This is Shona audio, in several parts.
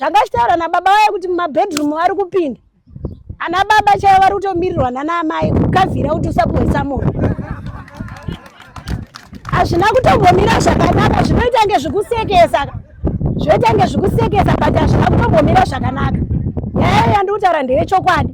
Zvanga chitaura nababa vaye kuti mumabedroom vari kupinda. Ana baba chaivo vari kutomirirwa nana amai kukavhira kuti usapuhwisa munhu. Hazvina kutombomira zvakanaka, zvinoita nge zvikusekesa, zvinoita nge zvikusekesa, but hazvina kutombomira zvakanaka. Nyaya yandiri kutaura ndeyechokwadi.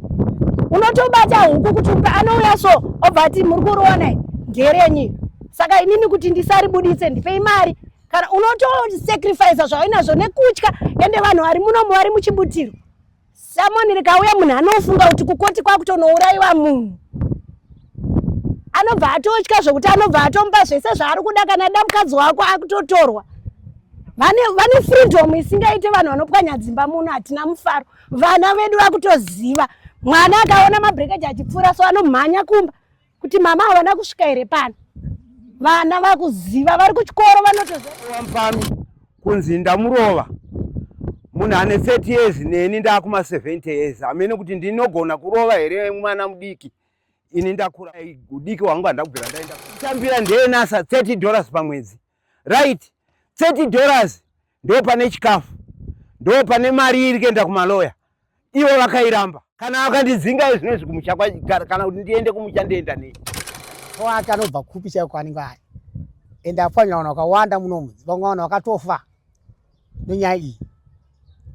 Unotobata huku kuti anouya so obva ati muri kuriona nderenyi. Saka inini kuti ndisaribuditse ndipei mari kana unotosacrifice zvainazvo nekutya. Ende vanhu vari munomu vari muchibutiro, summon rikauya munhu anofunga kuti kukoti kwakutonourayiwa munhu, anobva atotya zvokuti anobva atomupa zvese zvaari kuda. Kana da mukadzi wako akutotorwa, vane freedom isingaite. Vanhu vanopwanya dzimba muno, hatina mufaro. Vana vedu vakutoziva, mwana akaona mabrekeji achipfuura so anomhanya kumba kuti mama havana kusvika here pano. Vana vakuziva, vari kuchikoro vanotoziva. Pano kunzi ndamurova munhu ane 30 years, neni ndaakuma 70 years. Hamene kuti ndinogona kurova here mwana mudiki. Ini ndakura, udiki hwangu handakubvira ndaenda kutambira. Ndeyenasa $30 pamwedzi, right? $30 ndo pane chikafu, ndo pane mari iri kuenda kumaloya. Ivo vakairamba. Kana vakandidzinga zvinezvi kumusha, kana kuti ndiende kumusha, ndienda nei? Wake anobva kupi chaiko anenge ari? Ende apwanya vanhu vakawanda munomu, vamwe vanhu vakatofa nenyaya iyi.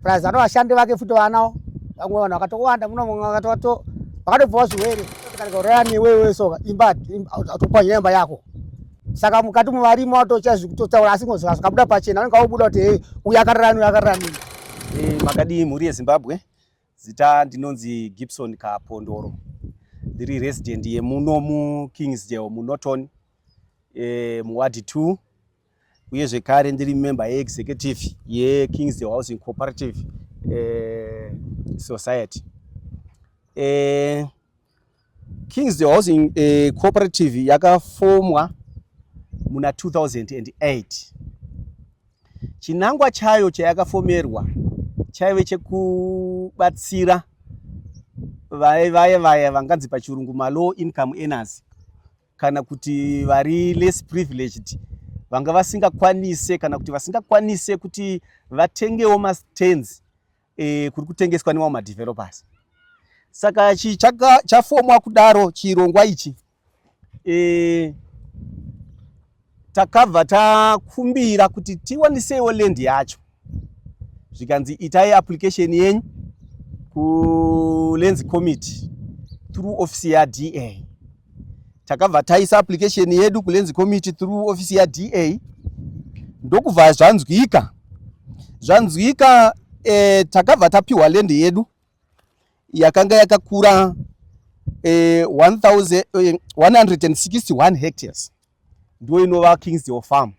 Plus ano vashandi vake futi vanawo, vamwe vanhu vakatowanda munomu vakatobvawo zvirwere. Kana kauraya newewe so imba atopwanya imba yako. Saka mukati muvarimo atocha zvikutotaura, asi zvikabuda pachena vanenge vabuda kuti hey, uyu akarara, uyu akarara nini. Makadii mhuri yeZimbabwe? Zita ndinonzi Gibson Kapondoro, ndiri resident yemuno muKingsdale, muNorton, muward 2, uye zvekare ndiri member yeexecutive yeKingsdale Housing Cooperative Society. Kingsdale Housing Cooperative yakafomwa muna 2008. Chinangwa chayo chayakafomerwa chaive chekubatsira vaya vaya vanganzi pachirungu malow income earners, kana kuti vari less privileged, vanga vasingakwanise kana kuti vasingakwanise kuti vatengewo mastands kuri kutengeswa nemamwe madevelopers. Saka chafomwa kudaro chirongwa ichi, takabva takumbira kuti tiwanisewo land yacho. Zvikanzi itai application yenyu kuLands Committee through office yaDA. Takabva taisa application yedu kuLands Committee through office yaDA, ndokubva zvanzwika zvanzwika. Takabva tapiwa land yedu yakanga yakakura 161 hectares, ndo inova Kingsdale Farm.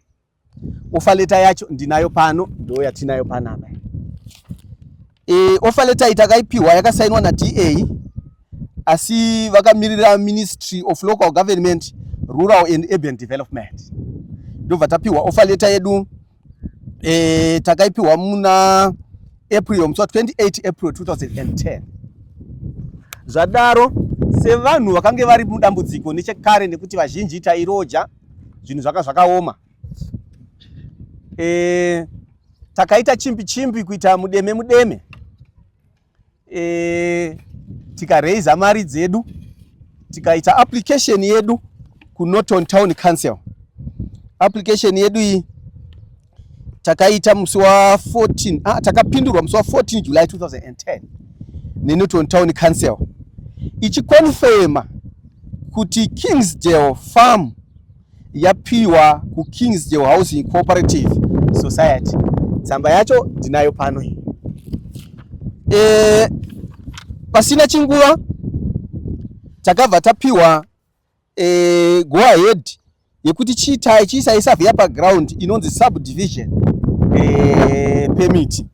Offer letter yacho ndinayo pano, ndo yatinayo panapa. Offer letter iyi takaipiwa yakasainwa naDA, asi vakamirira Ministry of Local Government, Rural and Urban Development. Ndobva tapiwa offer letter yedu. Takaipiwa muna April, musi wa28 April 2010. Zvadaro, sevanhu vakange vari mudambudziko nechekare, nekuti vazhinji tairoja, zvinhu zvaka zvakaoma, takaita chimbi chimbi, kuita mudeme mudeme, tikareiza mari dzedu, tikaita application yedu kuNorton Town Council. Application yedu iyi takaita musi wa14, takapindurwa musi wa14 July 2010 neNorton Town Council, ichiconfirma kuti Kingsdale Farm yapiwa kuKingsdale Housing Cooperative Society. Tsamba yacho ndinayo pano. Pasina chinguva takabva tapiwa go ahead yekuti chiitai, chiisai surveyor paground, inonzi subdivision permit.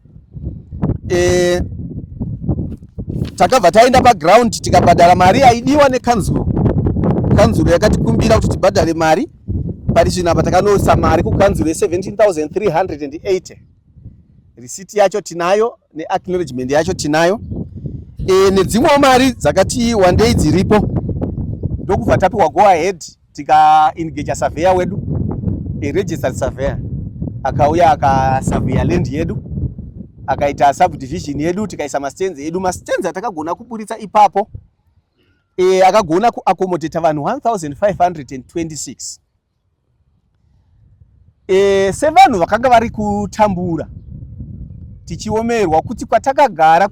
Takabva taenda paground, tikabhadhara mari yaidiwa nekanzuro. Kanzuro yakatikumbira kuti tibhadhare mari. Pari zvino apa takanoisa mari kukanzuro ye17,380. Risiti yacho tinayo, neacknowledgement yacho tinayo, nedzimwewo mari dzakati wandei dziripo. Ndokubva tapiwa go ahead, tikaengaja surveyor wedu, a registered surveyor, akauya akasurveya land yedu. Akaita subdivision yedu, tikaisa mastands edu. Mastands atakagona kuburitsa ipapo e, akagona kuaccommodata vanhu 1526. E, sevanhu vakanga vari kutambura tichiomerwa kuti kwatakagara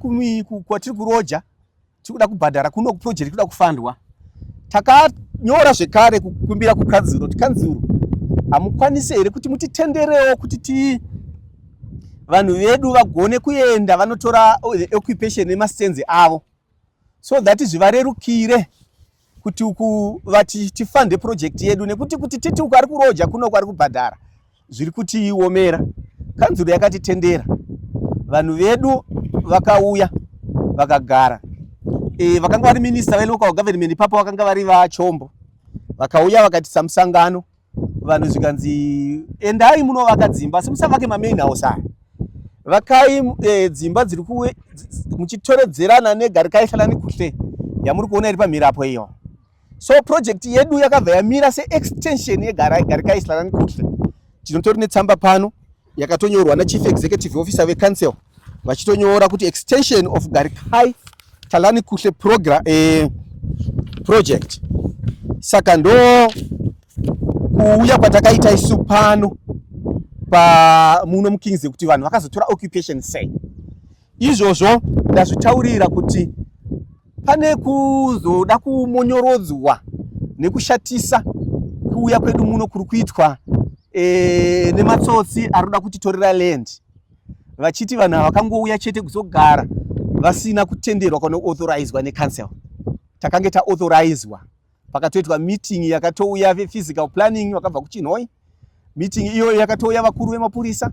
kwatiri kuroja tikuda kubhadhara kuno kuproject kuda kufandwa. Takanyora zvekare kukumbira kukanzuro kuti kanzuro hamukwanisi here kuti mutitenderewo kuti ti vanhu vedu vagone kuenda vanotora the occupation nemastenzi avo so that zvivarerukire kuti uku vati tifande project yedu, nekuti kuti titi uku ari kuroja kuno kwari kubhadhara zviri kutiomera. Kanzuro yakatitendera, vanhu vedu vakauya vakagara. E, vakanga vari minista velocal government ipapo vakanga vari vaChombo, vakauya vakatisa musangano vanhu, zvikanzi endai munovaka dzimba asi musavake mamain house aya, vakai e, dzimba dziri muchitoredzerana neGarikai Hlalani Kuhle yamuri kuona iri pamhirapo iyo. So project yedu yakabva yamira seextension yeGarikai Hlalani Kuhle. Tinotori netsamba pano yakatonyorwa nachief executive officer vecouncil vachitonyora kuti extension of Garikai Hlalani Kuhle program, project. Saka ndo kuuya kwatakaita isu pano pa muno muKings, kuti vanhu vakazotora occupation sei. Izvozvo ndazvitaurira kuti pane kuzoda kumonyorodzwa nekushatisa kuuya kwedu muno kuri kuitwa nematsotsi ari kuda kutitorera land, vachiti vanhu ava vakangouya chete kuzogara vasina kutenderwa kana kuauthorizwa necouncil. Takange taauthoriziwa, pakatoitwa meeting yakatouya vephysical planning vakabva kuChinhoi. Meeting iyoyo yakatouya vakuru vemapurisa,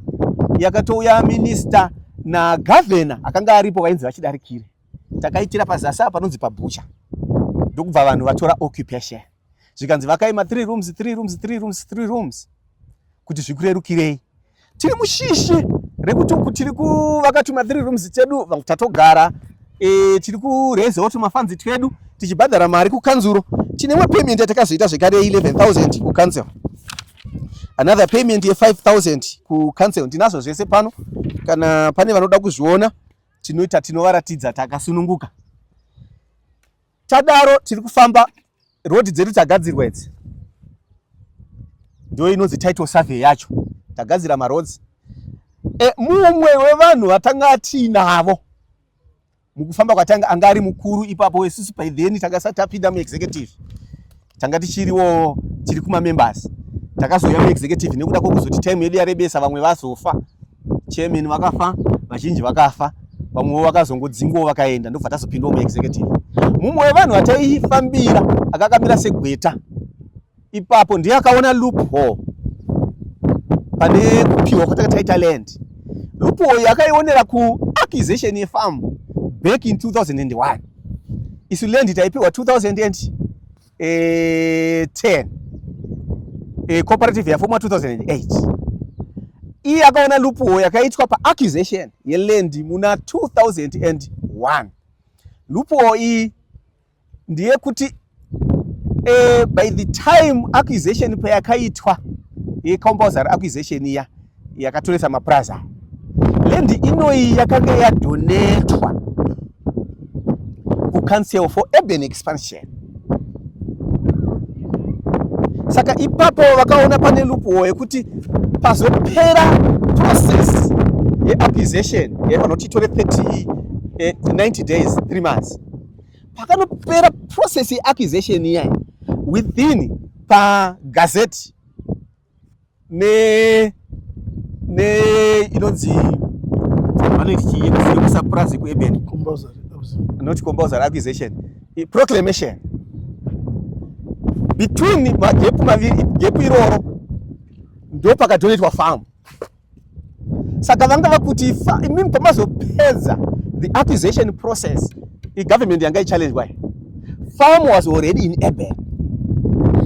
yakatouya minista nagavhena akanga aripo vainzi vachidarikire. Takaitira pazasi apa panonzi pabhucha, ndokubva vanhu vatora occupation, zvikanzi vakaima 3 rooms, 3 rooms, 3 rooms, 3 rooms kuti zvikurerukirei. Tiri mushishi rekuti uku tiri kuvaka tuma 3 rooms tedu, tatogara tiri kurezawo tumafanzi twedu tichibhadhara mari kukanzuro. Tine imwe payment yatakazoita zvekare ye11,000 kucouncil, another payment ye5000 kucouncil. Ndinazvo zvese pano, kana pane vanoda kuzviona tinoita tinovaratidza takasununguka. Tadaro tiri kufamba, rodhi dzedu dzagadzirwa idzi, ndo inonzi title survey yacho, tagadzira maroads. Mumwe wevanhu vatanga tiinavo mukufamba kwatanga anga ari mukuru ipapo, isusu by then tanga sati tapinda muexecutive, tanga tichiriwo tiri kumamembers. Takazouya muexecutive nekuda kwekuzoti time yedu yarebesa, vamwe vazofa, chairman vakafa, vazhinji vakafa, vamwewo vakazongodzingwawo vakaenda, ndobva tazopindawo muexecutive. Mumwe wevanhu vataifambira akakamira segweta ipapo ndiye akaona loophole pane kupiwa kwatanga taita land. Loophole yakaionera kuacquisition yefarm back in 2001. Isu land taipiwa 2010, cooperative yafomwa 2008. Iye akaona loophole yakaitwa paacquisition yeland muna 2001. Loophole iyi ndeyekuti by the time acquisition payakaitwa yecompulsory acquisition iya yakatoresa mapurazi, land inoyi yakanga yadonatwa kucouncil for urban expansion. Saka ipapo vakaona pane loophole yekuti pazopera process yeacquisition yaifanira itore 30 90 days, 3 months, pakanopera process yeacquisition iya within pagazette ne inonzi vanoiti chii yekuisa purazi kuurban, not compulsory acquisition, proclamation, between magap maviri, gap iroro ndo pakadonatwa farm. Saka vanga vakuti imimi pamazopedza the acquisition process, igovernment yanga ichallengwa, farm was already in urban,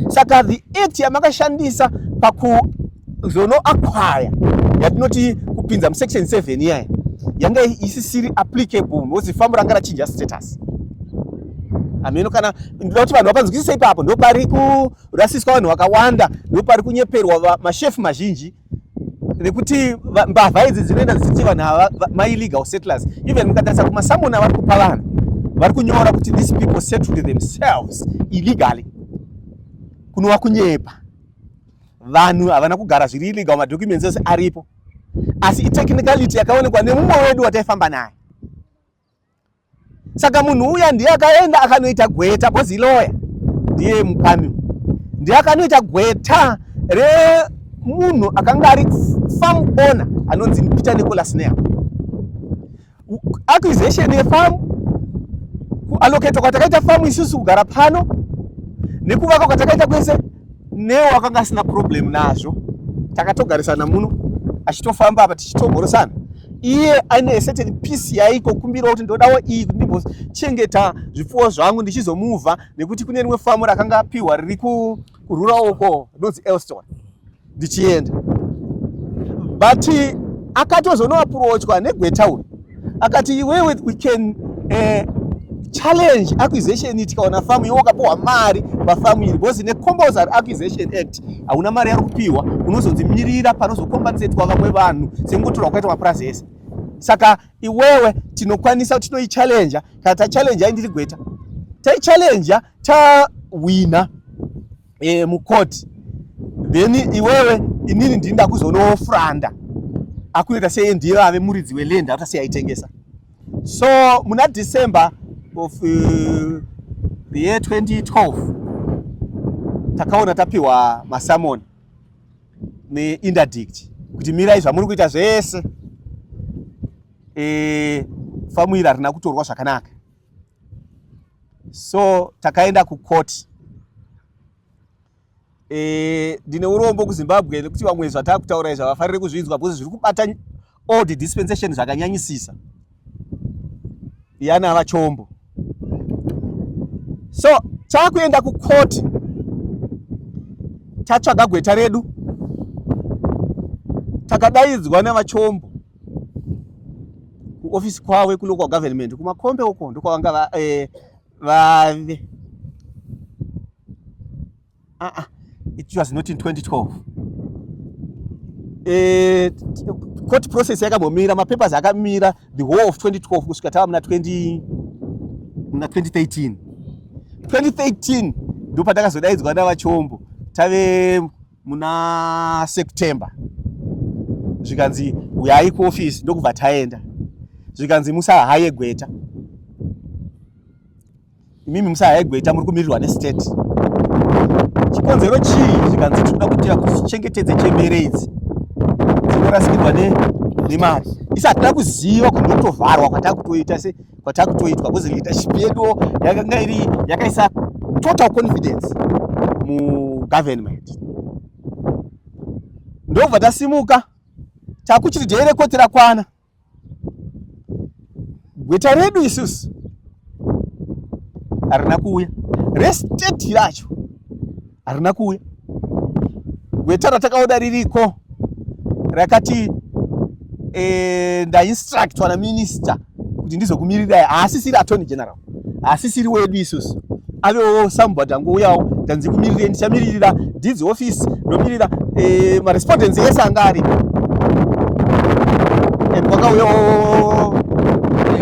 saka the act yamakashandisa pakuzonoacquire, yatinoti kupinza musection 7 iyaya, yanga isisiri applicable because farm ranga rachinja status. Hameno kana ndoda kuti vanhu vapanzwisise ipapo. Ndo pari kurasiswa vanhu vakawanda, ndo pari kunyeperwa mashefu mazhinji. Nekuti mbavha idzi dzinoenda dzichiti vanhu ava maillegal settlers. Even mukatarisa kumasamoni avari kupa vanhu, vari kunyora kuti these people settled themselves illegally. Kunova kunyepa. Vanhu havana kugara zviri illegal, madocuments ese aripo. Asi itechnicality yakaonekwa nemumwe wedu wataifamba naye. Saka munhu uya ndiye akaenda akanoita gweta, because lawyer ndiye mupami, ndiye akanoita gweta remunhu akanga ari farm owner anonzi Peter Nicholas Nea. Acquisition yefarm, kuallocatwa kwatakaita farm isusu kugara pano nekuvaka kwatakaita kwese, Neo akanga asina problem nazvo, takatogarisana muno achitofamba apa tichitogorosana. Iye aine certain peace yaikokumbirawo kuti ndodawo iyi kuti ndimbochengeta zvipfuwo zvangu ndichizomuvha, nekuti kune rimwe famu rakanga apiwa riri kurural uko rinonzi Elston, ndichienda. But akatozonoapurochwa negweta uyu akati iwewe we can challenge acquisition tikaona famu iwe wakapiwa mari pafamu iri, because necompulsory acquisition act hauna mari yari kupiwa, unozonzi mirira panozokombansetwa vamwe vanhu sekungotorwa kwaitwa mapurazi ese. Saka iwewe tinokwanisa tinoichallenja, kana tachallenja, indiri gweta, taichallenja tawina mukoti, then iwewe inini ndini ndakuzonofranda akunoita sei ndiye ave muridzi weland akuta sei aitengesa. So muna December of the year 2012 takaona tapiwa masamoni neinterdict kuti mirai zvamuri kuita zvese, famu iri harina kutorwa zvakanaka. So takaenda kukoti. Ndine urombo kuZimbabwe nekuti vamwe zvatakutaura izvi havafariri kuzvinzwa, because zviri kubata old dispensation zvakanyanyisisa yana vachombo. So takuenda kukoti, tatsvaga gweta redu, takadaidzwa navachombo kuofisi kwavo kulocal government kumakombe uko ndokwavanga vave. It was not in 2012. Court process yakambomira, mapapers akamira the whole of 2012 kusvika tava muna 20 muna 2013. 2013 ndo patakazodaidzwa navachombo tave muna September, zvikanzi uyai kuofisi, ndokubva taenda, zvikanzi musahaye gweta imimi, musahaye gweta, muri kumirirwa nestate. Chikonzero chii? Zvikanzi tinoda kuitira kuti tichengetedze chembere idzi dzinorasikirwa nemari. Isi hatina kuziva kuti ndokutovharwa kwatakutoita se kwatakutoitwa, because leadership yeduwo yakanga iri yakaisa total confidence mugovernment. Ndobva tasimuka takuchiti day rekoti rakwana, gweta redu isusu harina kuuya, restate racho harina kuuya. Gweta ratakaoda ririko rakati ndainstructwa naminista kuti ndizokumirirai, haasisiri attorney general, haasisiri wedu isusu, avewo somebody angouyawo. Ndanzi kumirirei, ndichamiririra deeds office, ndomirira marespondents ese anga aripo. And kwakauyawo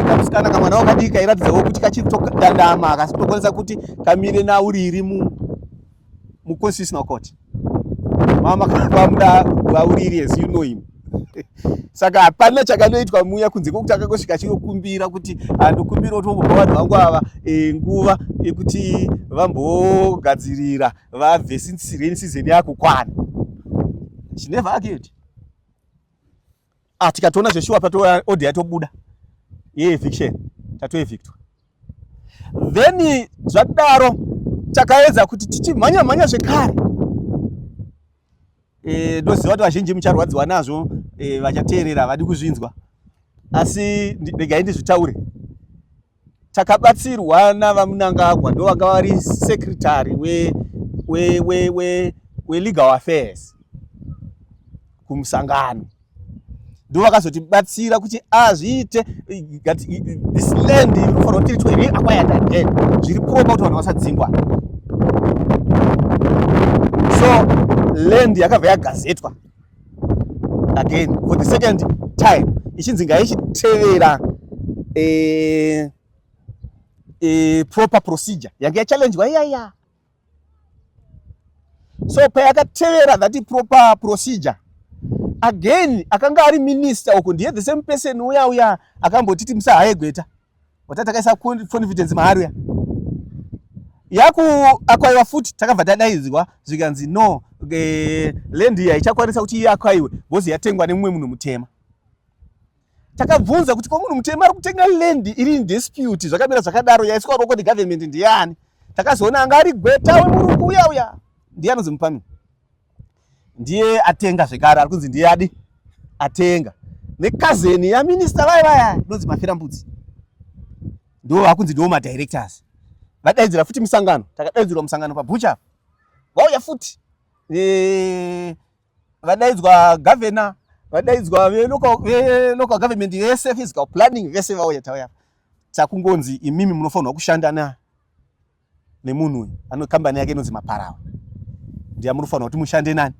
kamusikana kamwana wakadiki kairatidzawo kuti kachiri kutodandama, akasi kutokwanisa kuti kamire nauriri muconstitutional court. Mama vamuda vauriri, as you know him. Saka hapana chakanoitwa muya kunze kwokuti akangosvika achinokumbira kuti ndokumbira kuti vombopa vanhu vangu ava nguva yekuti vambogadzirira vabve since rain season yakukwana. She never argued. Ah, tikatoona zveshuwa pato order yatobuda yeeviction, tatoevictwa. Then zvadaro takaedza kuti tichimhanya mhanya zvekare. Ndoziva kuti vazhinji mucharwadziwa nazvo, vachateerera havadi kuzvinzwa, asi regai ndizvitaure. Takabatsirwa navaMnangagwa, ndo vanga vari secretary welegal affairs kumusangano, ndo vakazotibatsira kuti azviite this land inofanira kuti riitwe reacquired again zviri proper kuti vanhu vasadzingwa. So land yakabva yagazetwa. again for the second time ichinzi ngaichitevera eh, proper procedure yange yachallengewa iyaya. So payakatevera that proper procedure again, akanga ari minister uku ndiye the same person uya uya akambotiti musahaye gweta wata takaisa confidence maari uya yaku akwaiwa futi. Takabva tadaidzwa, zvikanzi no, land iyi haichakwanisa kuti iakwaiwe because yatengwa nemumwe munhu mutema. Takabvunza kuti ko munhu mutema ari kutenga land iri in dispute zvakamira zvakadaro, yaiswa roko negovernment, ndiani? Takazoona anga ari gweta wemurungu uya uya, ndiye anonzi Mupami, ndiye atenga zvekare. Ari kunzi ndiye adi atenga necousin yaminista vaya vaya inonzi Mafirambudzi, ndo vakunzi ndo madirectors. Vadaidzira futi musangano, takadaidzirwa musangano pabhucha, vauya futi, vadaidzwa governor, vadaidzwa velocal government vese, physical planning vese vauya. Tauya takungonzi imimi munofanirwa kushanda na nemunhu uyu ano kambani yake inonzi Maparawa, ndiye munofanirwa kuti mushande nani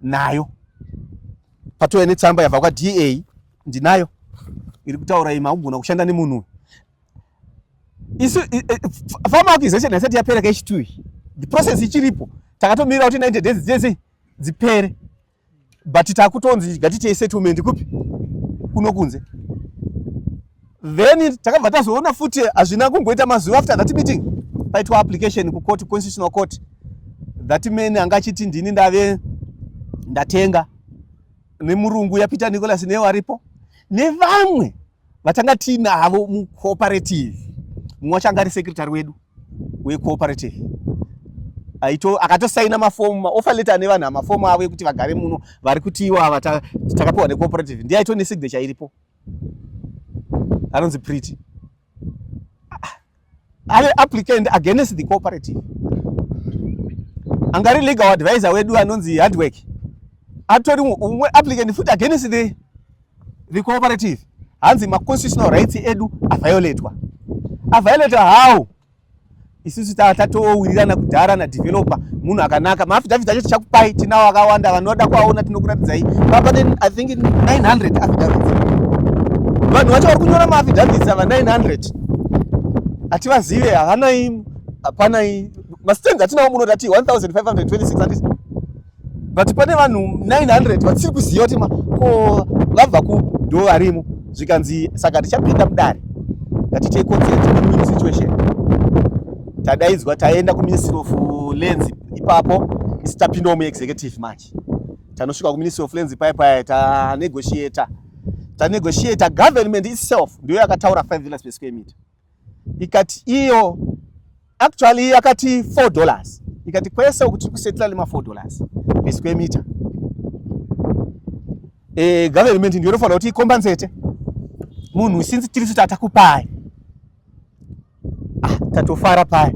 nayo. Patouya netsamba yabva kwaDA, ndinayo, iri kutaura imi akugona kushanda nemunhu uyu. Isu farm acquisition haisati yapera kechi2, the process ichiripo. Takatomirira kuti 90 days dzese dzipere, but takutonzi ngatitei settlement kupi? Kuno kunze. Then takabva tazoona futi hazvina kungoita mazuva after that meeting, paitwa application kucourt, Constitutional Court. That man anga achiti ndini ndave ndatenga, nemurungu yaPeter Nicholas newaripo nevamwe vatanga tiinavo mucooperative. Mumwe wacho anga ari secretary wedu wecooperative, aito akatosaina mafomu, maoffer letter ane vanhu, amafomu avo ekuti vagare muno, vari kuti iwo ava takapiwa necooperative, ndiye aito nesignature iripo, anonzi Pretty, ave applicant against the cooperative. Angari legal advisor wedu anonzi Hardwork, atori umwe applicant futi against the cooperative. Hanzi maconstitutional rights edu aviolatwa. Aviolatwa how? Isusu tatowirirana kudhara nadeveloper, munhu akanaka. Maaffidavit acho tichakupai, tinawo akawanda, vanoda kuaona tinokuratidzai. Papane I think 900 affidavits. Vanhu vacho vari kunyora maaffidavits ava 900 hativazive, havanai, hapanai mastands atinawo muno. Tati 1526 handiti? But pane vanhu 900 vatisiri kuziva kuti ko vabva kupi, ndo varimo. Zvikanzi saka tichapinda mudare, ngatiitei consent, win-win situation. Tadaidzwa, taenda kuMinistry of Lands ipapo. Isi tapindawo muexecutive manje, tanosvika kuMinistry of Lands paya paya, tanegotiata, tanegotiata. Government itself ndiyo yakataura $5 per square meter, ikati iyo actually yakati $4, ikati kwese uku tiri kusettle nema $4 per square meter. Government ndiyo inofanira kuti icompensate munhu since tiri kuti atakupai. Ah, tatofara paya.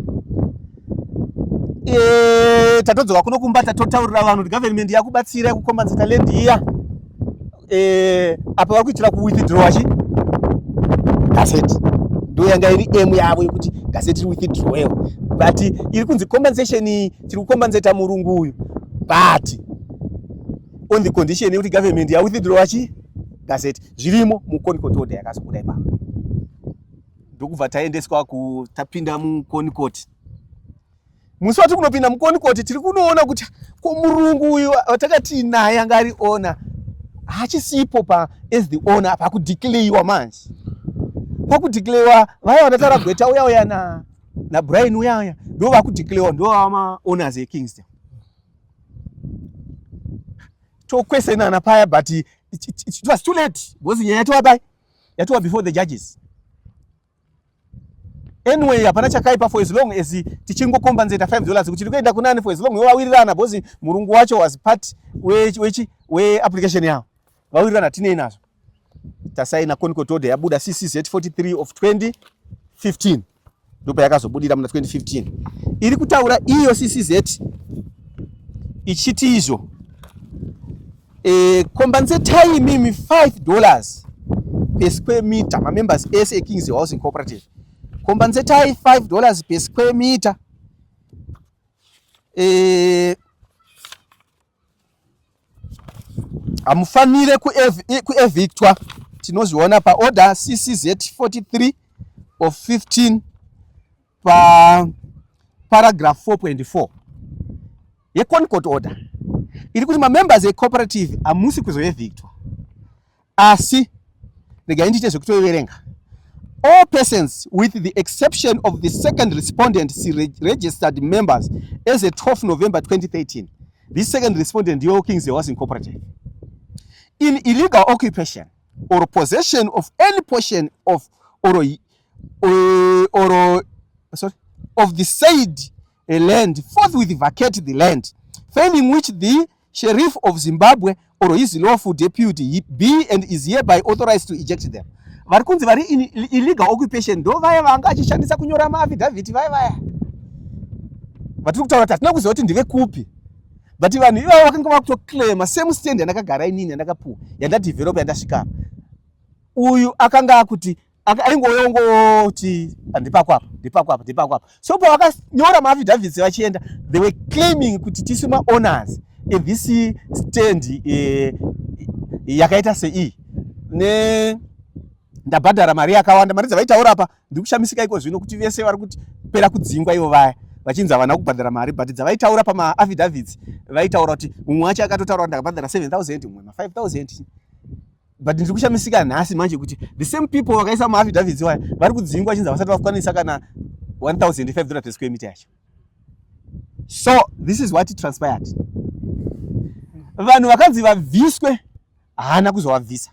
Tatodzoka kuno kumba, tatotaurira vanhu kuti government yakubatsira kucompensata land iya. Apa vari kuitira kuwithdrawa chi gazette, ndo yanga iri aim yavo yekuti gazette iri withdrawewo, but iri kunzi compensation iyi tiri kucompensata murungu uyu, but on the condition yekuti government yawithdrawa chi gazette. Zvirimo muConCourt order yakazobuda ipapo. Ndokubva taendeswa ku tapinda muConCourt. Musi watiri kunopinda muConCourt, tiri kunoona kuti ko murungu uyu watakati naye anga ari owner haachisipo pa as the owner. Pakudeclarewa manje, pakudeclarewa vaya vandataura, gweta uya uya na naBrian uya uya, ndo vakudeclarewa ndo vava maowners eKingston. Tokwesenana paya, but it was too late because nyaya yatova pai, yatova before the judges. Anyway, hapana chakaipa for as long as tichingocompensata $5 kuti tikuenda kunani, for as long vawirirana, because murungu wacho was part wechi weapplication yavo, vawirirana, tinei nazvo. Tasaina ConCourt order, yabuda CCZ 43 of 2015, ndipo yakazobudira muna 2015. Iri kutaura iyo CCZ ichiti izvo compensatai mimi $5 per square meter, mamembers ese eKings Housing Cooperative, compensatai $5 per square meter. Hamufanire kuevictwa. Tinozviona paorder CCZ 43 of 15 pa paragraph 4.4 yeConcourt order iri kuti mamembers ecooperative hamusi kuzoevictwa, asi regai ndiite zvekutoiverenga. All persons with the exception of the second respondent registered members as at 12 November 2013. This second respondent ndiyo Kings Housing Cooperative. In illegal occupation or possession of any portion of or sorry, of the said land forthwith vacate the land, failing which the Sheriff of Zimbabwe or his lawful deputy be and is hereby authorized to eject them. Vari kunzi vari in illegal occupation ndo vaya vanga achishandisa kunyora maaffidavit, vaya vaya vatiri kutaura kuti hatina kuziva kuti ndevekupi, but vanhu ivavo vakanga vakutoclaima same stand yandakagara inini, yandakapuwa, yandadevelopa, yandasvika. Uyu akanga akuti aingoyongoti ndipako apa, ndipako apa, ndipako apa. So pavakanyora maaffidavits vachienda, they were claiming kuti tisu maowners ethis stand yakaita sei ne ndabhadhara mari yakawanda. Mari dzavaitaura apa, ndiri kushamisika iko zvino kuti vese vari kupera kudzingwa ivo vaya vachinzi havana kubhadhara mari, but dzavaitaura pamaaffidavits vaitaura kuti mumwe wacho akatotaura kuti ndakabhadhara 7000, mumwe ma5000. But ndiri kushamisika nhasi manje kuti the same people vakaisa maaffidavits vaya vari kudzingwa vachinzi havasati vakwanisa kana $1500 per square meter yacho. So this is what transpired. Vanhu vakanzi vabviswe, haana kuzovabvisa.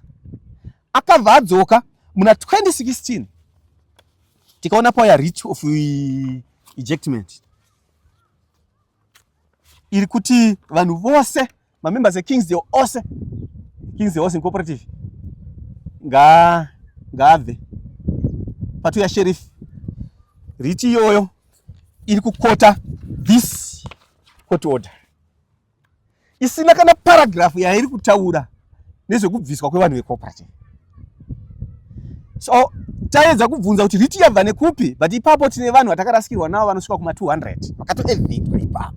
Akabva adzoka muna 2016, tikaona pauya writ of ejectment iri kuti vanhu vose, mamembers eKingsdale ose, Kingsdale Housing Cooperative, ngaabve. Patouya sheriff. Writ iyoyo iri kuquota this court order isina kana paragraph yairi kutaura nezvekubviswa kwevanhu vecooperative. So taedza kubvunza kuti writ yabva nekupi, but ipapo tine vanhu vatakarasikirwa navo vanosvika kuma200 vakatoevictwa ipapo.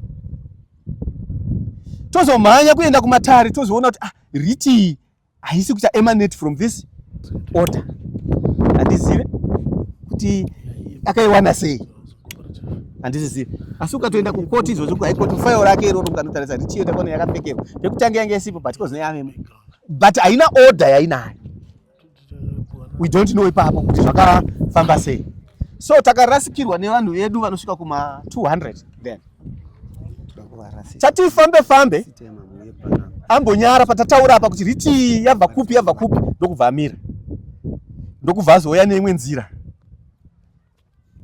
Tozomhanya kuenda kumatare, tozoona kuti ah, writ haisi kuita emanate from this order. Handizive kuti akaiwana sei, handizizive. Asi ukatoenda kukoti izvozvo, kuHigh Court, file rake iroro ukanotarisa writ iyo, takaona yakapfekerwa. Pekutanga yange isipo, but kozino yavemo, but haina order yainayo. We don't know ipapo kuti zvakafamba sei. So takarasikirwa nevanhu vedu vanosvika kuma200. Then tati fambe fambe, ambonyara patataura apa kuti writ yabva kupi, yabva kupi, ndokubva amira, ndokubva azouya neimwe nzira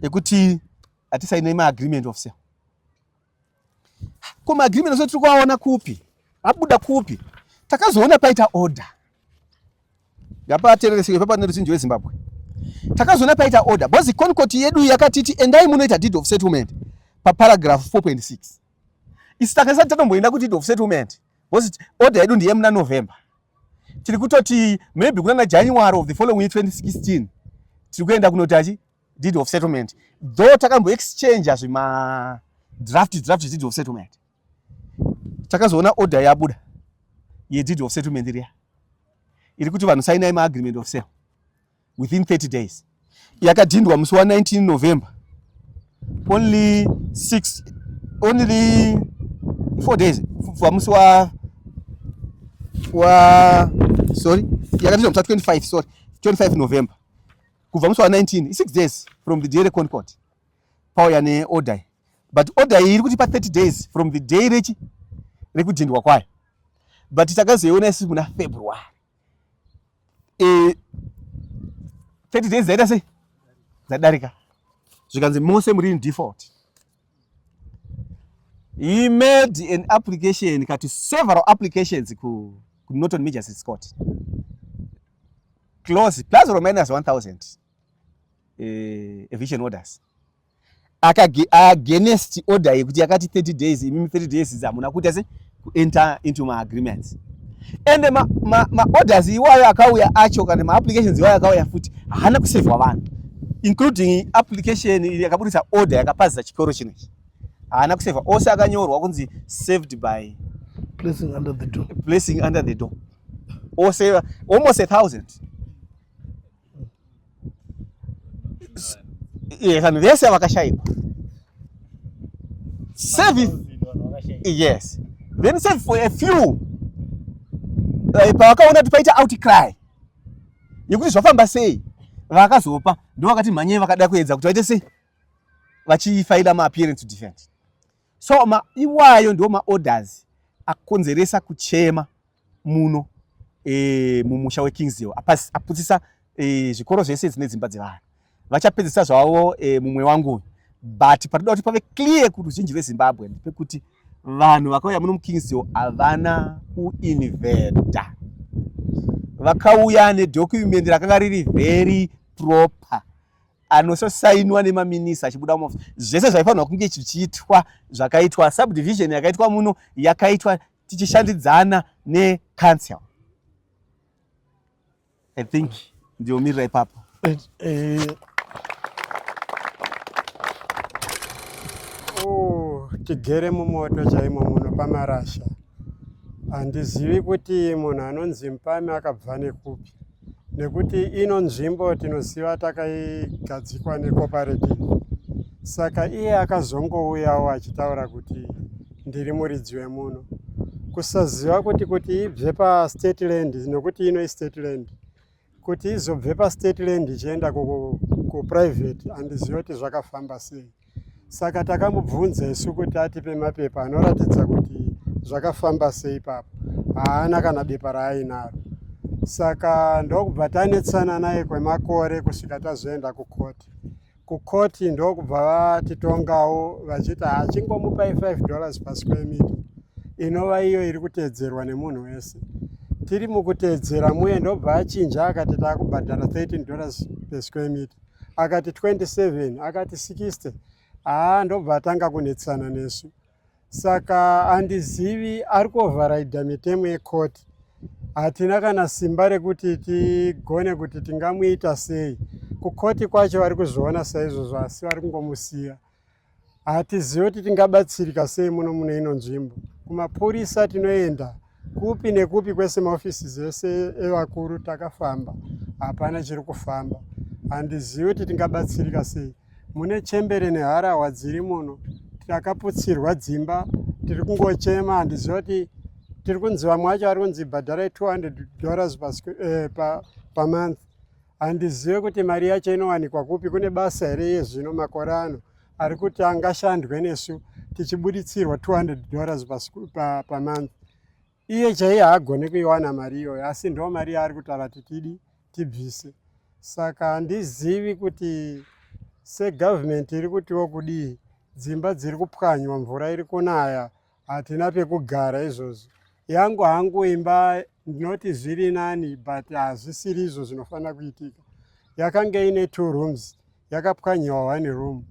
yekuti hatisaine maagreement of sale. Ko maagreement of sale tiri kuaona kupi? Abuda kupi? Takazoona paita order. Ngapateerereswe papa neruzhinji rweZimbabwe. Takazoona paita order because ConCourt yedu yakatiti endai munoita deed of settlement paparagraph 4.6. Isu takasati tatomboenda kudeed of settlement because order yedu ndiye muna November. Tiri kutoti maybe kunana January of the following year, 2016, tiri kuenda kunoti deed of settlement, though takamboexchange zvima draft draft deed of settlement. Takazoona order yabuda yedeed of settlement riya iri kuti vanhu sainai maagreement of sale within 30 days. Yakadhindwa musi wa19 November, only six, only 4 days kubva musi wa sorry, yakadhindwa musi wa25, sorry, 25 November. Kubva musi wa19, 6 days from the day reConCourt, pauya neorder. But order iyi iri kuti pa 30 days from the day rechi rekudhindwa kwayo, but takazoiona isusu muna February. 30 days dzaita sei? Dzadarika. Zvikanzi mose muri in default. He made an application kati several applications ku Norton Magistrates Court, close plus or minus 1000 eviction orders against order yekuti yakati 30 days. Imimi 30 days hamuna kuita se kuenter into maagreements. Ende maorders ma iwayo akauya acho, kana maapplications iwayo akauya futi, haana kusevhwa vanhu, including application yakabudisa order yakapazisa chikoro chinochi, haana kusevhwa. Ose akanyorwa kunzi served by placing under the door. Placing under the door. Ose almost 1000. Vanhu vese vakashayikwa. Save, yes, then save for a few. Pavakaona kuti paita outcry yekuti zvafamba sei, vakazopa ndo vakati mhanyei, vakada kuedza kuti vaite sei, vachifaila maappearance to defend. So ma iwayo ndo maorders akonzeresa kuchema muno mumusha weKingsdale, aputsisa zvikoro zvese dzine dzimba dzevanhu. Vachapedzisa zvavo mumwe wangu, but patoda kuti pave clear kuruzhinji rweZimbabwe ndepekuti vanhu vakauya muno muKingsdale havana kuinvada. Vakauya nedocument rakanga riri very proper, anososainwa nemaminista achibuda muofisi. Zvese zvaifanirwa kunge zvichiitwa zvakaitwa. Subdivision yakaitwa muno yakaitwa tichishandidzana necouncil. I think ndiomirira ipapo. Oh, tigere mumoto chaimo muno pamarasha. Handizivi kuti munhu anonzi Mupame akabva nekupi, nekuti ino nzvimbo tinoziva takaigadzikwa necooperative. Saka iye akazongouyawo achitaura kuti ndiri muridzi wemuno, kusaziva kuti ibve pastate land, nokuti ino istate land, kuti izobve pastate land ichienda kuprivate, handizivi kuti zvakafamba sei. Saka takamubvunza isu kuti atipe mapepa anoratidza kuti zvakafamba sei ipapo. Haana kana bepa raainaro. Saka ndokubva tanetsana naye kwemakore kusvika tazoenda kukoti. Kukoti ndokubva vatitongawo vachiti hachingomupai $5 pasquare meter, inova iyo iri kuteedzerwa nemunhu wese. Tiri mukuteedzera muye, ndobva achinja akati taakubhadhara $13 per square meter, akati 27, akati 60. Haa, ndobva atanga kunetsana nesu. Saka handizivi ari kuoverrida mitemo yekoti. Hatina kana simba rekuti tigone kuti tingamuita sei. Kukoti kwacho vari kuzviona saizvozvo, asi vari kungomusiya. Hatizivi kuti tingabatsirika sei muno mune ino nzvimbo. Kumapurisa tinoenda kupi nekupi kwese, maofisi ese evakuru takafamba, hapana chiri kufamba. Handizivi kuti tingabatsirika sei. Mune chembere neharahwa dziri muno, takaputsirwa dzimba, tiri kungochema. Handizivi kuti tiri kunzi, vamwe vacho vari kunzi bhadharai $200 pamonth. Handizivi kuti mari yacho inowanikwa kupi. Kune basa here iye zvino makore ano ari kuti angashandwe nesu tichibuditsirwa $200 pamonth? Iye chaiye haagoni kuiwana mari iyoyo, asi ndo mari yaari kutaura kuti tidi tibvise. Saka handizivi kuti segavhumendi iri kutiwo kudii. Dzimba dziri kupwanywa, mvura iri kunaya, hatina pekugara izvozvo. Yangu hangu imba ndinoti zviri nani, but hazvisiri izvo zvinofanira kuitika. Yakanga ine two rooms, yakapwanyiwa one room,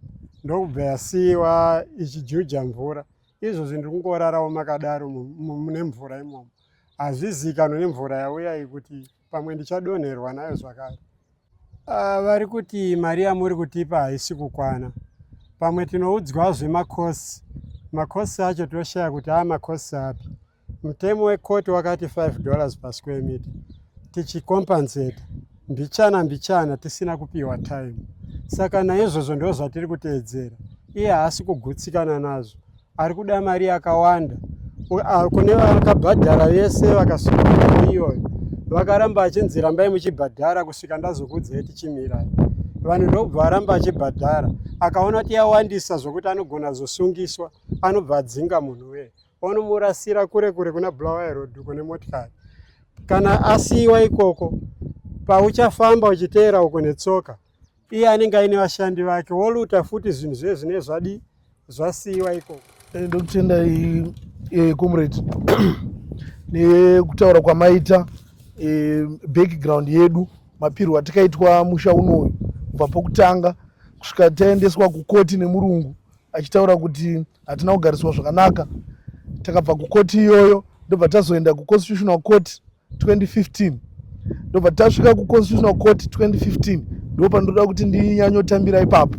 ndokubva yasiyiwa ichijuja mvura. Izvozvi ndiri kungorarawo makadaro mune mvura imomo. Hazvizikanwe nemvura yauya iyi kuti pamwe ndichadonherwa nayo zvakare. Vari kuti mari yamuri kutipa haisi kukwana. Pamwe tinoudzwazve makosi, makosi acho toshaya kuti aa makosi api. Mutemo wekoti wakati $5 pasquare meter, tichicompensata mbichana mbichana tisina kupiwa time. Saka naizvozvo ndo zvatiri kuteedzera. Iye haasi kugutsikana nazvo, ari kuda mari yakawanda. Kune vakabhadhara vese vakasvika mari iyoyo, vakaramba achinzi rambai muchibhadhara kusvika ndazokuudzai tichimirai. Vanhu ndokubva varamba achibhadhara. Akaona kuti yawandisa zvokuti anogona zosungiswa, anobva adzinga munhu uye, onomurasira kure kure kuna Bulawayo Road uko nemotikari. Kana asiyiwa ikoko, pauchafamba uchiteera uko netsoka, iye anenge aine vashandi vake, woluta futi zvinhu zviye zvine zvadi zvasiyiwa ikoko. Ndokutendai comrade nekutaura kwamaita background yedu, mapirwo atikaitwa musha unoyu kubva pokutanga kusvika taendeswa kukoti nemurungu achitaura kuti hatina kugariswa zvakanaka. Takabva kukoti iyoyo, ndobva tazoenda kuConstitutional Court 2015. Ndobva tasvika kuConstitutional Court 2015, ndo pandoda kuti ndinyanyotambira ipapo.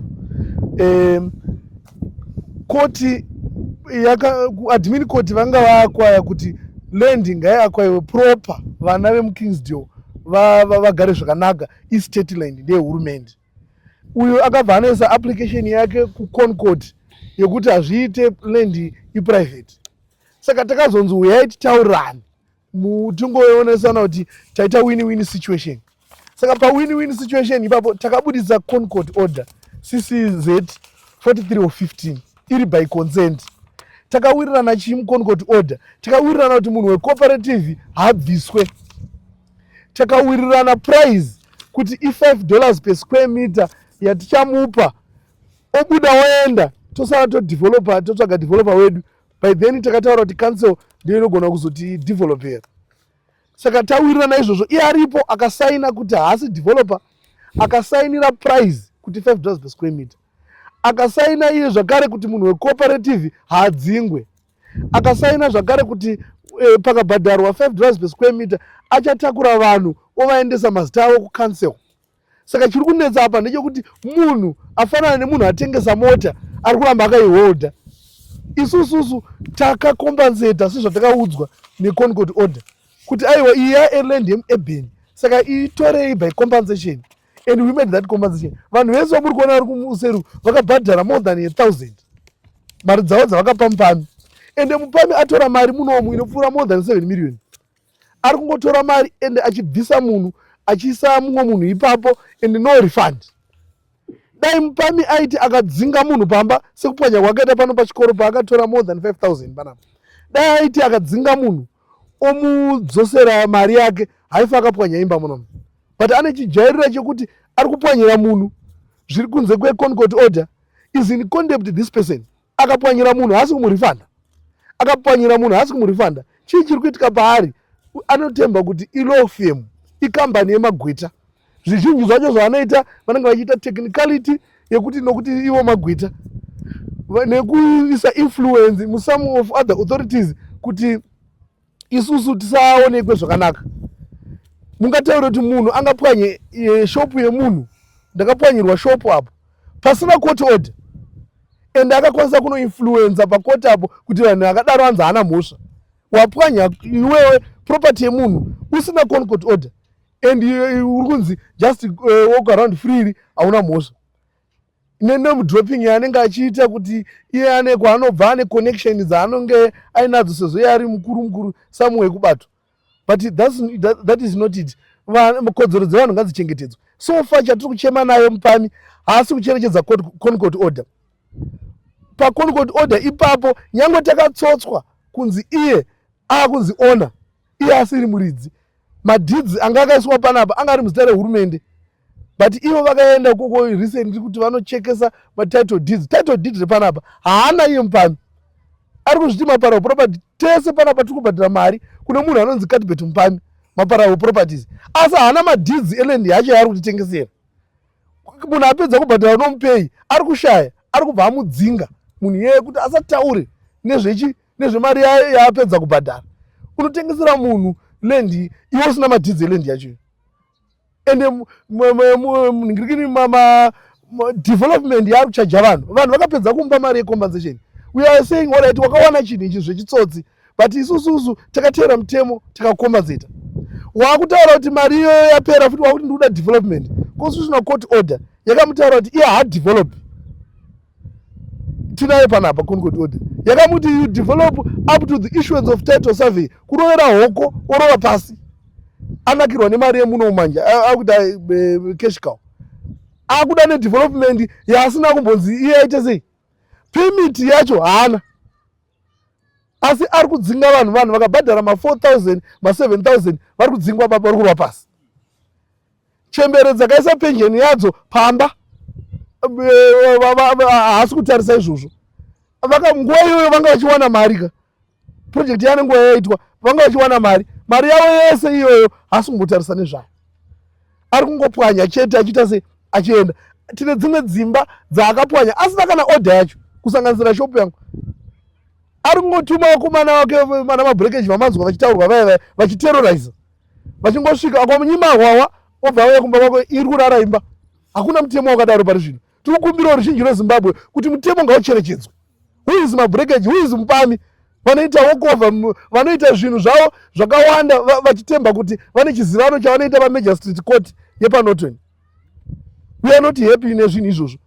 Koti yaka admin court vanga vaakwaya kuti land ngaiakwaiwe proper. vana vemuKingsdale vagare zvakanaka. Istate land, ndeyehurumende. Uyo akabva anoisa application yake kuConcord yekuti hazviite, land iprivate. Saka takazonzi uyai titaurirane, tingoionesana kuti taita win win situation. Saka pawin win situation ipapo takabudisa ConCourt order CCZ 43 of 15 iri by consent. Takawirirana chii muConCourt order? Takawirirana kuti munhu wecooperative haabviswe. Takawirirana price kuti i$5 per square meter yatichamupa, obuda oenda, tosara todevelopa, totsvaga developer wedu. By then takataura kuti council ndiyo inogona kuzotidevelopera. Saka tawirirana izvozvo, iye aripo akasaina kuti haasi developer, akasainira price kuti $5 per square meter, akasaina iye zvakare kuti munhu wecooperative haadzingwe, akasaina zvakare kuti pakabhadharwa $5 per square meter achatakura vanhu ovaendesa mazita avo kucouncil. Saka chiri kunetsa apa ndechekuti munhu afanana nemunhu atengesa mota ari kuramba akaiholda. Isususu takakombenseta sezvatakaudzwa neConCourt order kuti aiwa, iyi yaland yemuurban, saka itorei by compensation, and we made that compensation. Vanhu vese vamuri kuona vari kumuseru vakabhadhara more than 1000, mari dzavo dzavakapa mupami. Ende mupami atora mari munomu inopfuura more than 7 million. Ari kungotora mari ende achibvisa munhu, achiisa mumwe munhu ipapo, and no refund. Dai mupami aiti akadzinga munhu pamba sekupwanya kwakaita pano pachikoro paakatora more than 5000 panapa, dai aiti akadzinga munhu omudzosera mari yake, haifa akapwanya imba munomu. But ane chijairira chekuti ari kupwanyira munhu zviri kunze kweConCourt order, is in contempt. This person akapwanyira munhu, haasi kumurifanda. Akapwanyira munhu, haasi kumurifanda. Chii chiri kuitika paari? Anotemba kuti ilaw firm, ikambani yemagweta. Zvizhinji zvacho zvaanoita vanenge vachiita technicality yekuti nokuti ivo magweta, nekuisa influence musome of other authorities kuti isusu tisaonekwe zvakanaka. Mungataure kuti munhu angapwanye shopu yemunhu? Ndakapwanyirwa shopu apo pasina court order, and akakwanisa kunoinfluenza pakoti apo kuti vanhu akadaro anzi haana mhosva. Wapwanya iwewe property yemunhu usina ConCourt order, and uri kunzi just walk around freely, hauna mhosva. Nename dropping yaanenge achiita kuti iye ane kwaanobva, ane connection dzaanonge ainadzo sezvo iye ari mukuru mukuru samwe wekubato. But that is not it. Kodzero dzevanhu ngadzichengetedzwe. So far chatiri kuchema nayo, mupami haasi kucherechedza ConCourt order. PaConCourt order ipapo, nyange takatsotswa kunzi iye aakunzi owner, iye asiri muridzi, madeeds anga akaiswa panapa anga ari muzita rehurumende, but ivo vakaenda ikoko recently kuti vanochekesa matitle deeds. Title deed repanapa haana iye mupami. Ari kuzviti Maparawo Property. Tese panapa tiri kubhadhara mari kune munhu anonzi Catbet Mupami, Maparawo Properties, asi haana madeeds eland yacho yaari kutitengesera. Munhu apedza kubhadhara unomupei? Ari kushaya, ari kubva amudzinga munhu iyeye kuti asataure nezvechi nezvemari yaapedza kubhadhara. Unotengesera munhu land iwe usina madeeds eland yacho. Ende ningirikini development yaari kuchaja vanhu, vanhu vakapedza kumupa mari yecompensation. We are saying, alright, wakawana chinhu ichi zvechitsotsi, but isususu takateera mutemo, tikakompensata. Waakutaura kuti mari iyoyo yapera futi, wakuti ndikuda development. Constitutional court order yakamutaura kuti iye haadevelop. Tinayo panapa ConCourt order yakamuti you develop up to the issuance of title survey. Kurovera hoko, orova pasi, anakirwa nemari yemuno manje, akuita cash cow, akuda nedevelopment yaasina kumbonzi iye aite sei. Permit yacho haana, asi ari kudzinga vanhu. Vanhu vakabhadhara ma4000, ma7000 vari kudzingwa papa, vari kurwa pasi. Chembere dzakaisa penjeni yadzo pamba, haasi kutarisa izvozvo. Nguva iyoyo vanga vachiwana mari ka, project yane nguva yaitwa, vanga vachiwana mari. Mari yavo yese iyoyo haasi kumbotarisa nezvayo, ari kungopwanya chete, achiita se achienda. Tine dzimwe dzimba dzaakapwanya asina kana order yacho, kusanganisira shopu yangu. Ari kungotuma vakomana vake, vana mabreakage vamanzwa vachitaurwa vaya vaya, vachiterroriza, vachingosvika akamunyima hwawa, obva auya kumba kwako, iri kurara imba. Hakuna mutemo wakadaro pari zvino. Tiri kukumbirawo ruzhinji rweZimbabwe kuti mutemo ngaucherechedzwe. Who is Mabreakage? Who is Mupami? Vanoita walkover, vanoita zvinhu zvavo zvakawanda vachitemba kuti vane chizivano chavanoita pamagistrate court yepaNorton. We are not happy nezvinhu izvozvo.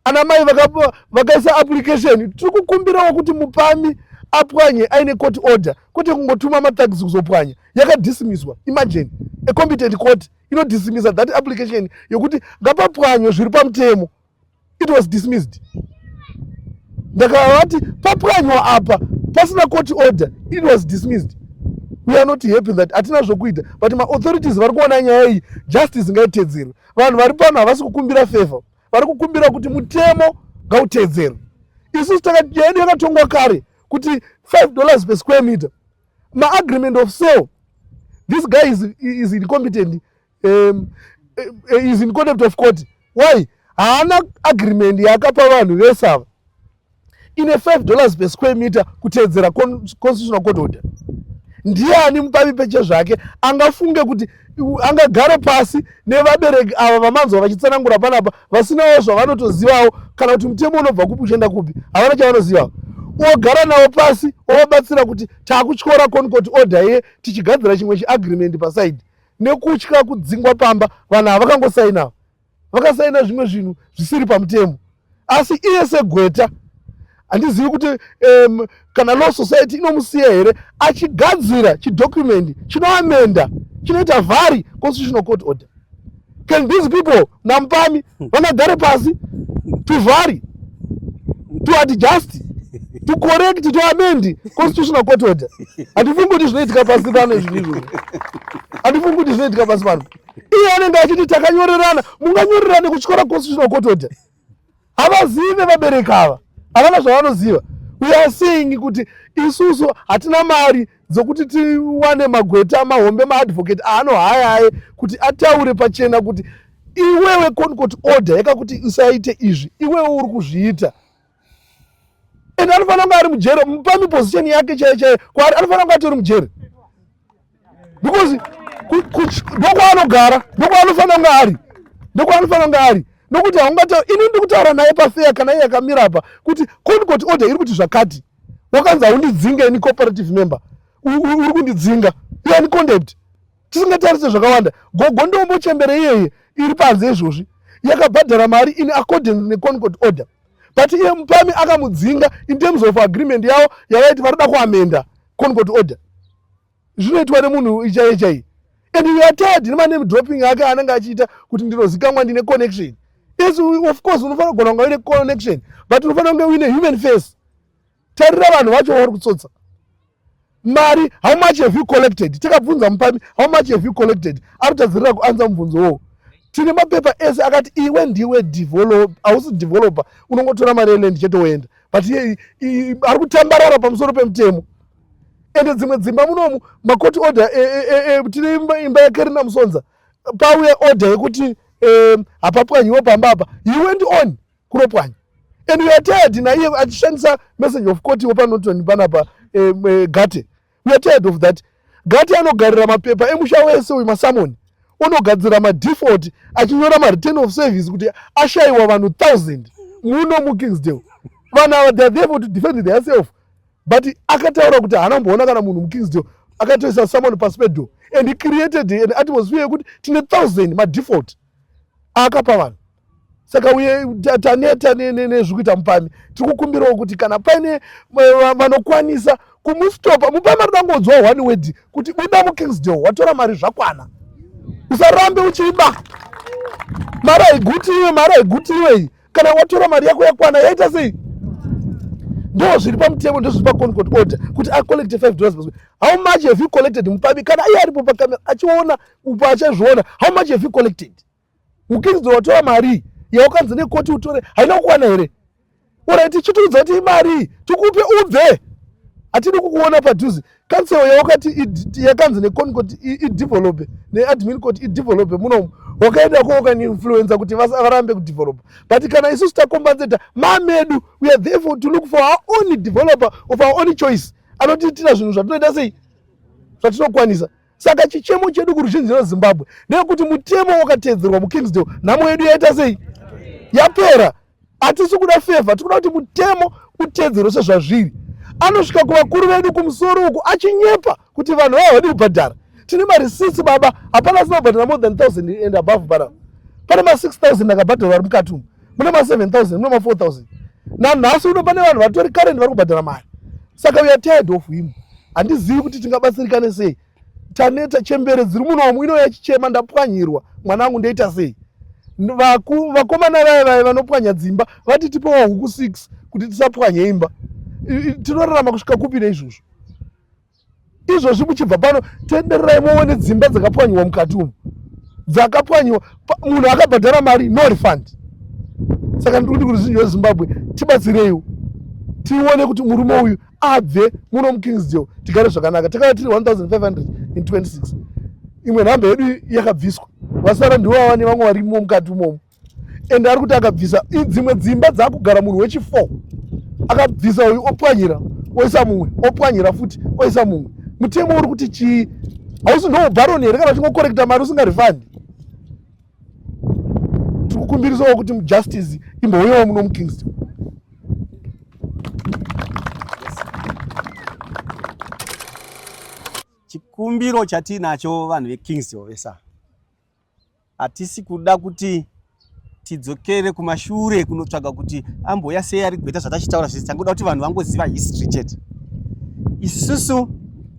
Ana mai vakaisa application, tiri kukumbirawo kuti mupami apwanye aine court order, kwete kungotuma mathugs kuzopwanya. Yakadismisswa. Imagine a competent court inodismissa that application yokuti ngapapwanywe zviri pamutemo. It was dismissed. Ndakavati papwanywa apa pasina court order, it was dismissed. We are not happy that hatina zvokuita, but maauthorities vari kuona nyaya iyi, justice ngaitedzerwe. Vanhu vari pano havasi kukumbira favor, vari kukumbira kuti mutemo ngautedzerwe. Isusu nyaya yedu yakatongwa kare kuti $5 per square meter, maagreement of sale. This guy is incompetent, is in contempt of court. Why? Haana agreement yaakapa vanhu vese ava ine $5 per square meter kuteedzera constitutional court order. Ndiani mupavi peche zvake angafunge kuti angagare pasi nevabereki ava vamanzwa vachitsanangura panapa, vasinawo zvavanotozivawo kana kuti mutemo unobva kupi uchienda kupi, havana chavanozivawo, ogara navo pasi ovabatsira kuti taakutyora concourt order iye, tichigadzira chimwe chiagreement paside, nekutya kudzingwa pamba? Vanhu ava vakangosainawo, vakasaina zvimwe zvinhu zvisiri pamutemo. Asi iye segweta, handizivi kuti kana law society inomusiya here achigadzira chidocument chinoamenda, chinoita vary constitutional court order. Can these people namupami vangagare pasi to vary, to adjust, to correct, to amend constitutional court order? Handifungi kuti zvinoitika pasi pano izvi izvozvo. Handifungi kuti zvinoitika pasi pano. Iye anenge achiti takanyorerana. Munganyorerane kutyora constitutional court order? Havazive vabereki ava, havana zvavanoziva. We are saying kuti isusu hatina mari dzokuti tiwane magweta mahombe, maadvocate aanohaya aye kuti ataure pachena kuti iwewe, concourt order yakakuti usaite izvi, iwewe uri kuzviita. And anofanira kunge ari mujere mupami. Position yake chaiyo chaiyo kwaari, anofanira kunge atori mujere because ndokwaanogara, ndokwaanofanira kunge ari, ndokwaanofanira kunge ari, nokuti haungata ini ndiri kutaura naye pafeya kana iye akamira apa kuti concourt order iri kuti zvakati, wakanzi haundidzinge ini cooperative member, uri kundidzinga, you are in contempt. Tisingatarise zvakawanda, gogo ndombochembere iyeye iri panze izvozvi yakabhadhara mari in accordance neconcourt order, but iye mupami akamudzinga in terms of agreement yavo yavaiti varikuda kuamenda concourt order. Zvinoitwa nemunhu chaiye chaiye. And we are tired nemaname dropping ake anenge achiita kuti ndinozikamwa, ndine connection. Yes, of course unofanira kugona kunge uine connection, but unofanira kunge uine human face. Tarira vanhu vacho vauri kutsotsa mari. How much have you collected? Tikabvunza mupami, "How much have you collected?" ari kutadzirira kuanza mubvunzo wowo. Tine mapepa ese akati iwe ndiwe develop, hausi developer, unongotora mari yeland chete woenda, but iye ari kutambarara pamusoro pemutemo. Ende dzimwe dzimba munomu macourt order, tine imba yaKerina Musonza, pauya order yekuti hapapwanyiwo pamba apa, he went on kunopwanya. And we are tired naiye achishandisa message of court wepaNorton panapa, gate. We are tired of that. Gate anogarira mapepa emusha wese uyu, masummons, unogadzira madefault achinyora mareturn of service kuti ashayiwa vanhu 1000 muno muKingsdale. Vanhu ava, they are there for to defend their self, but akataura kuti haana kumboona kana munhu muKingsdale. Akatoisa summon pasi pedoor and he created an atmosphere yekuti tine 1000 madefault aakapa vanhu. Saka uye taneta nezviri kuita mupami. Tiri kukumbirawo kuti kana paine vanokwanisa kumustopa mupami, ari dangodzwa one word kuti buda muKingsdale, watora mari zvakwana, usarambe uchiba mari. Haigutiwe mari, haigutiwe iyi. Kana watora mari yako yakwana, yaita sei? Ndo zviri pamutemo, ndo zviri paconcourt order kuti acollecte $5. How much have you collected, mupami? Kana iye aripo pakamera achiona upo, achazviona. How much have you collected muKingsdale? Watora mari yawakanzi nekoti utore, haina kukwana here? Alright, chitiudza kuti imari tikupe ubve, hatidi kukuona padhuze. Council yawakati yakanzi neconcourt idevelope, neadmin court idevelope munomu, wakaendako ukaniinfluenza kuti varambe kudevelopa. But kana isusu tacompensata mamedu, we are therefore to look for our own developer of our own choice anotiitira zvinhu zvatinoita sei, zvatinokwanisa. Saka chichemo chedu kuruzhinji rweZimbabwe ndeyekuti mutemo wakateedzerwa muKingsdale, nhamo yedu yaita sei? Yapera. Hatisi kuda favor, tikuda kuti mutemo uteedzerwe sezvazviri. Anosvika kuvakuru vedu kumusoro uku achinyepa kuti vanhu vaya havadi kubhadhara. Tine marisitsi baba, hapana asina kubhadhara more than 1000 and above panapa. Pane ma 6000 akabhadhara vari mukati umu, mune ma 7000, mune ma 4000. Nanhasi uno pane vanhu vatori current vari kubhadhara mari. Saka we are tired of him. Handizivi kuti tingabatsirikane sei. Taneta, chembere dziri munomu inouya ichichema, ndapwanyirwa mwana wangu ndoita sei? Vakomana vaya vaya vanopwanya dzimba vati tipewo huku 6 kuti tisapwanye imba. Tinorarama kusvika kupi neizvozvo? Izvozvi muchibva pano tendererai muone dzimba dzakapwanyiwa mukati umu, dzakapwanyiwa, munhu akabhadhara mari no refund. Saka ndiri kuti kuruzhinji rweZimbabwe tibatsireiwo tione kuti murume uyu abve muno muKingsdale tigare zvakanaka. Takava tiri 1500 in 26, imwe nhamba yedu yakabviswa, vasara ndivo vava nevamwe varimo mukati umomo. And ari kuti akabvisa dzimwe dzimba dzakugara munhu wechi4, akabvisa uyu opwanyira oisa mumwe, opwanyira futi oisa mumwe. Mutemo uri kuti chii? Hausi ndoubharoni here kana uchingokorekta mari usingarifandi? Tiri kukumbirisawo kuti justice imbouyawo muno muKingston. Chikumbiro chatiinacho vanhu veKingsdale vesa, hatisi kuda kuti tidzokere kumashure kunotsvaga kuti amboya sei ari gweta zvatachitaura zvese. Tangoda kuti vanhu vangoziva history chete. Isusu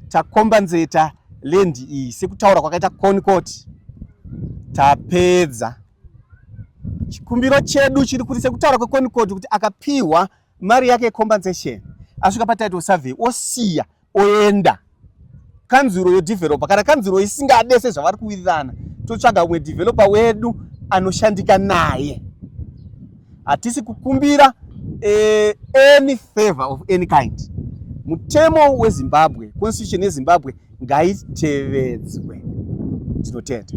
takombanzeta land iyi sekutaura kwakaita ConCourt, tapedza. Chikumbiro chedu chiri kuti sekutaura kweConCourt kuti akapihwa mari yake yecompensation asvika patitle survey osiya oenda kanzuro yodeveloper. Kana kanzuro isingade sezvavari kuwirirana, totsvaga umwe developer wedu anoshandika naye. Hatisi kukumbira any favor of any kind. Mutemo weZimbabwe, constitution yeZimbabwe ngaitevedzwe. Tinotenda.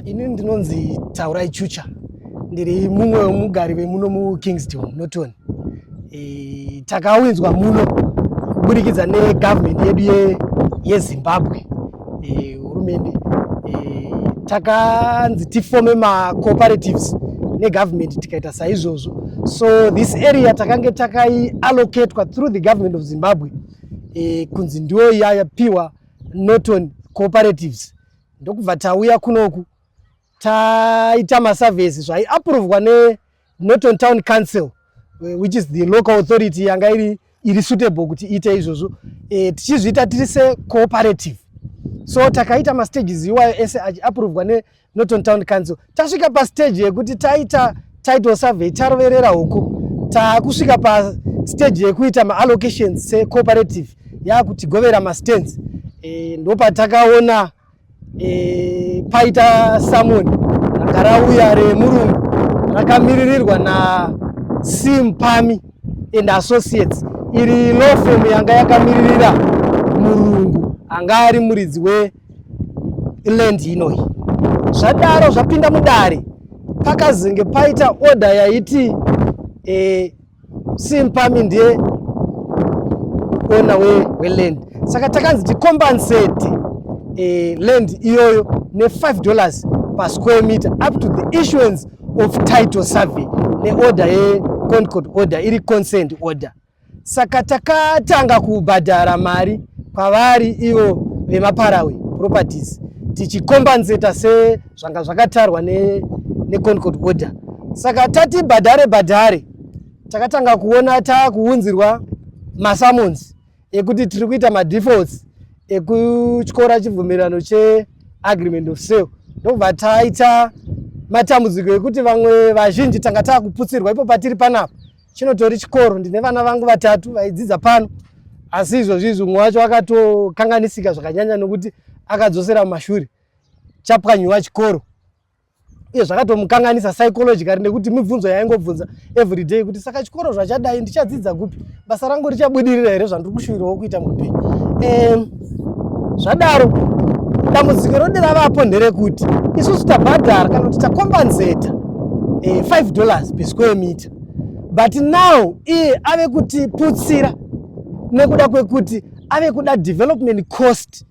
Ini ndinonzi Taurai Chucha, ndiri mumwe wemugari vemuno muKingston Norton. Takawinzwa muno kuburikidza negovernment yedu yeZimbabwe, hurumende. Takanzi tifome macooperatives negovernment, tikaita saizvozvo. So this area takange takaiallocatwa through the government of Zimbabwe, kunzi ndiyo yapiwa Norton cooperatives. Ndokubva tauya kunoku taita masurveys zvaiaprovwa neNorton Town Council, which is the local authority yanga iri suitable kuti iite izvozvo, tichizviita tiri secooperative. So takaita mastages iwayo ese achiaprovwa neNorton Town Council. Tasvika pastage yekuti taita title survey, taroverera huku, taakusvika pastage yekuita maallocations secooperative yakutigovera mastands, ndopatakaona paita summon ranga rauya remurungu rakamiririrwa naSimpami and Associates, iri law firm yanga yakamiririra murungu anga ari muridzi weland inoyi. Zvadaro zvapinda mudare, pakazenge paita order yaiti Simpami ndiye owner weland, saka takanzi ticompensate land iyoyo ne5 dollars pasquare meter up to the issuance of title survey neorder yeConCourt order iri consent order. Saka takatanga kubhadhara mari kwavari ivo vemaParawe Properties, tichikombanseta sezvanga zvakatarwa neConCourt order. Saka tati bhadhare bhadhare, takatanga kuona taakuunzirwa masummons ekuti tiri kuita madefaults ekutyora chibvumirano cheagreement of sale. Ndobva taita matambudziko ekuti vamwe vazhinji tanga taakuputsirwa. Ipo patiri panapa chinotori chikoro, ndine vana vangu vatatu vaidzidza pano, asi izvozvi izvi umwe wacho akatokanganisika zvakanyanya nokuti akadzosera mumashure, chapwanyiwa chikoro, uye zvakatomukanganisa psychologically nekuti mibvunzo yaingobvunza everyday kuti saka chikoro zvachadai ndichadzidza kupi, basa rangu richabudirira here zvandiri kushuwirawo kuita muupenyu. Zvadaro dambudziko rode ravapo nderekuti isusu tabhadhara kana kuti takombanseta 5 dollars per square meter, but now iye ave kutiputsira nekuda kwekuti ave kuda development cost.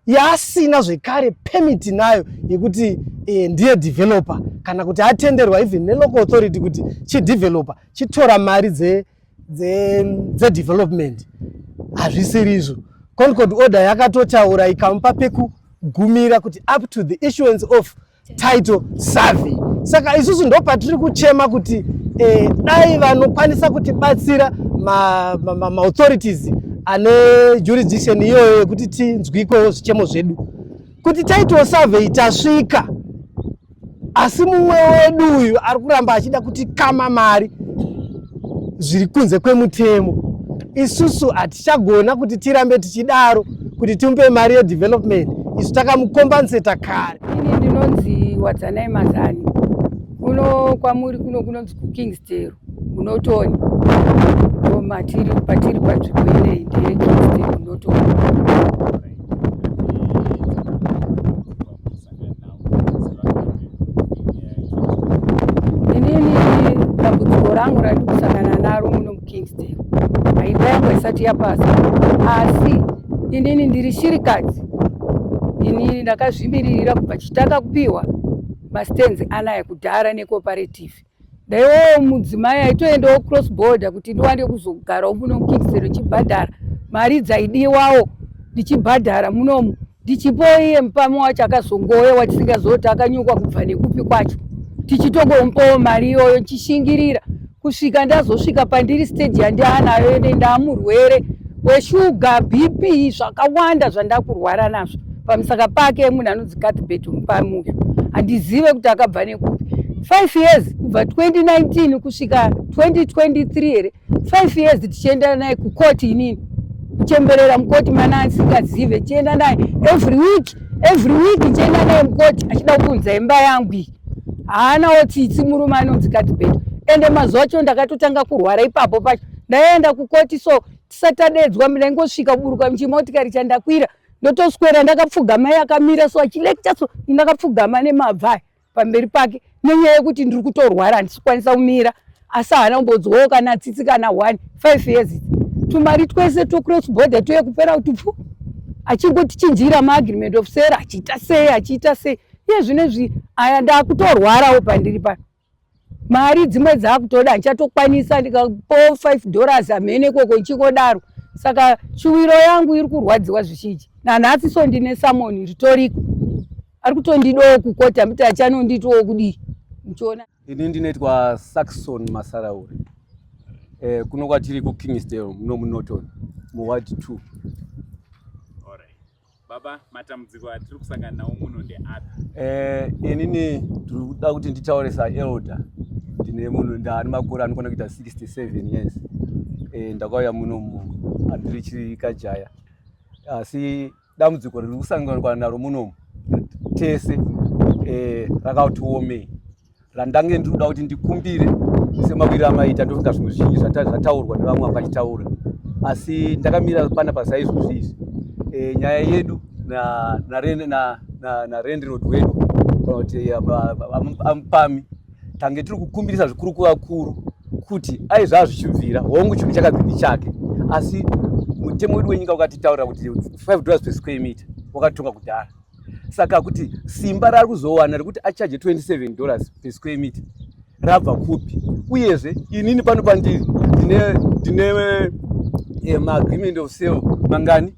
Yaasina zvekare permit nayo yekuti eh, ndiye developer kana kuti atenderwa even nelocal authority kuti chideveloper chitora mari dzedevelopment dze, dze hazvisiri izvo. Concord order yakatotaura ikamupa pekugumira kuti up to the issuance of title survey. Saka isusu ndopatiri kuchema kuti eh, dai vanokwanisa kutibatsira maauthorities ma, ma, ma ane jurisdiction iyoyo yekuti tinzwikwewo zvichemo zvedu kuti title survey tasvika, asi mumwe wedu uyu ari kuramba achida kuti kama mari zviri kunze kwemutemo. Isusu hatichagona kuti tirambe tichidaro kuti timupe mari yedevelopment, isu takamukompanseta kare. Ini ndinonzi Wadzanai Mazani, kuno kwamuri kuno kunonzi kuKingsdale Munotoni, ndomatiri patiri panzvimbo ineyi ndeyeKingsdale Munotoni. Inini dambudziko rangu randiri kusangana naro muno muKingsdale, imba yangu haisati yapasa, asi inini ndiri shirikadzi. Inini ndakazvimiririra kubva chitanga kupiwa mastands anaya kudhara necooperative. Ndaiwawo mudzimai aitoendawo cross border kuti ndiwane kuzogarawo muno muKingsdale ndichibhadhara mari dzaidiwawo, ndichibhadhara munomu ndichipowo iye mupami wacho akazongouya watisingazoti akanyukwa kubva nekupi kwacho, tichitongomupawo mari iyoyo ndichishingirira kusvika ndazosvika pandiri stage yandianayo ende ndaamurwere weshuga, BP, zvakawanda zvandakurwara nazvo pamusaka pake. Munhu anonzi Cuthbert Mupami uyu handizive kuti akabva nekupi. 5 years kubva 2019 kusvika 2023 here, 5 years tichienda naye kukoti, inini kuchemberera mukoti mana asingazive, tichienda naye every week, every week tichienda naye mukoti achida kuunza imba yangu iyi. Haanawo tsitsi murume anonzi Cuthbert. Ende mazuva acho ndakatotanga kurwara ipapo pacho ndaenda kukoti, so tisati tadedzwa ndaingosvika kuburuka muchimotikari chandakwira, ndotoswera ndakapfugama, iye akamira so achilecture, so ndakapfugama nemabva aya pamberi pake nenyaya yekuti ndiri kutorwara, handisi kukwanisa kumira, asi haana kumbodzwawo kana tsitsi kana one. 5 years tumari twese twecross border tuye kupera kuti pfu, achingotichinjira maagreement of sale, achiita sei, achiita sei. Iye zvinezvi aya ndakutorwarawo pandiri pano, mari dzimwe dzaakutoda handichatokwanisa, ndikapo 5 dollars hamene ikoko ichingodaro. Saka shuwiro yangu iri kurwadziwa zvizhinji nanhasi, so ndine summons ritoriko, ari kutondidawo kukota muti achanonditiwo kudii muchiona. Ini ndinoitwa Saxon Masarauri. Kuno kwatiri kuKingsdale muno muNorton muward 2. Alright. Baba, matambudziko atiri kusangana nawo muno ndeapi? Inini ndiri kuda kuti nditaure saelder. Ndine munhu ndaane makore anokwana kuita 67 years. Ndakauya muno handiri chikajaya, asi dambudziko riri kusanganikwa naro munomu tese rakatiomei randange ndiri kuda kuti ndikumbire semawiri amaita. Ndofunga zvimwe zvizhinji zvataurwa nevamwe vakachitaura, asi ndakamira panapa saizvozvi izvi. Nyaya yedu nalandlord wedu kana kuti amupami, tange tiri kukumbirisa zvikuru kuvakuru kuti aizvaa zvichibvira. Hongu, chinhu chakabvindi chake, asi mutemo wedu wenyika ukatitaurira kuti 5 dollars per square meter wakatonga kudhara. Saka kuti simba raari kuzowana rekuti achaje 27 dollars per square meter rabva kupi? Uyezve inini pano pandiri ndine maagreement of sale mangani?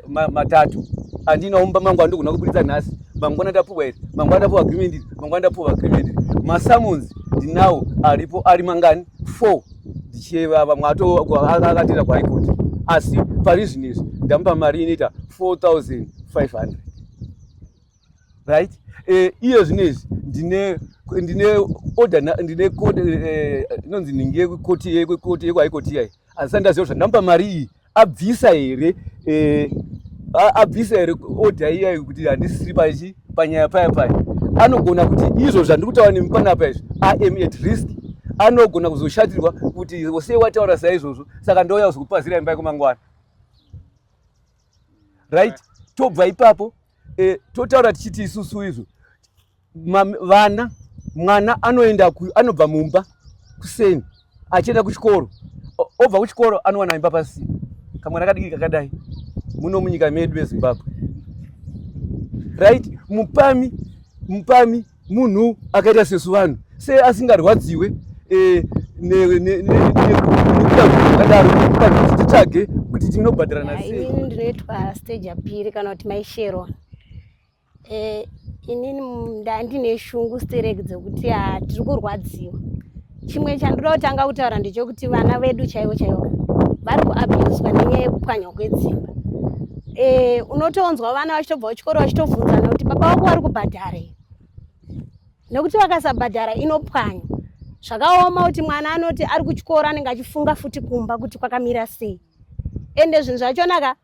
Matatu andinawo mumba mangu andigona kuburitsa nhasi, mangwana ndapuwa iri, mangwana ndapuwa agreement iri, mangwana ndapuwa agreement iri. Masummons ndinawo aripo, ari mangani? 4, ndichiyeva vamwe akatenda kuHigh Court, asi pari zvino izvi ndamupa mari inoita 4500, right? Iye zvino izvi ndine order, ndine inonzi ningi yekukoti, yekukoti, yekuHigh Court iyai, asi andaziva kuti zvandamupa mari iyi abvisa here, abvisa here order iyai kuti handisiri pachi panyaya paya paya. Anogona kuti izvo zvandiri kutaura nemi panapa izvi, I am at risk, anogona kuzoshatirwa kuti sei wataura saizvozvo, saka ndouya kuzokupazira imba yako mangwana, right? Tobva ipapo, totaura tichiti isusu izvo vana, mwana anoenda, anobva mumba kuseni achienda kuchikoro, obva kuchikoro anowana imba pasina. Kamwana kadiki kakadai muno munyika medu yeZimbabwe. Right, mupami mupami munhu akaita sesu vanhu sei asingarwadziwe eh, nekuda zvakadaro kuti titsvage kuti tinobhadharana sei. Inini ndinoitwa stage apiri kana kuti mai Sharon. Eh, inini ndandine shungu stereki dzekuti ah, tiri kurwadziwa. Chimwe chandoda kutanga kutaura ndechekuti vana vedu chaivo chaivo vari kuabhuswa nenyaya yekupwanywa kwedzimba. Eh, unotonzwa vana vachitobva kuchikoro vachitobvunzana kuti baba vako vari kubhadhara here, nekuti vakasabhadhara inopwanywa. Zvakaoma kuti mwana anoti ari kuchikoro anenge achifunga futi kumba kuti kwakamira sei, ende zvinhu zvachona ka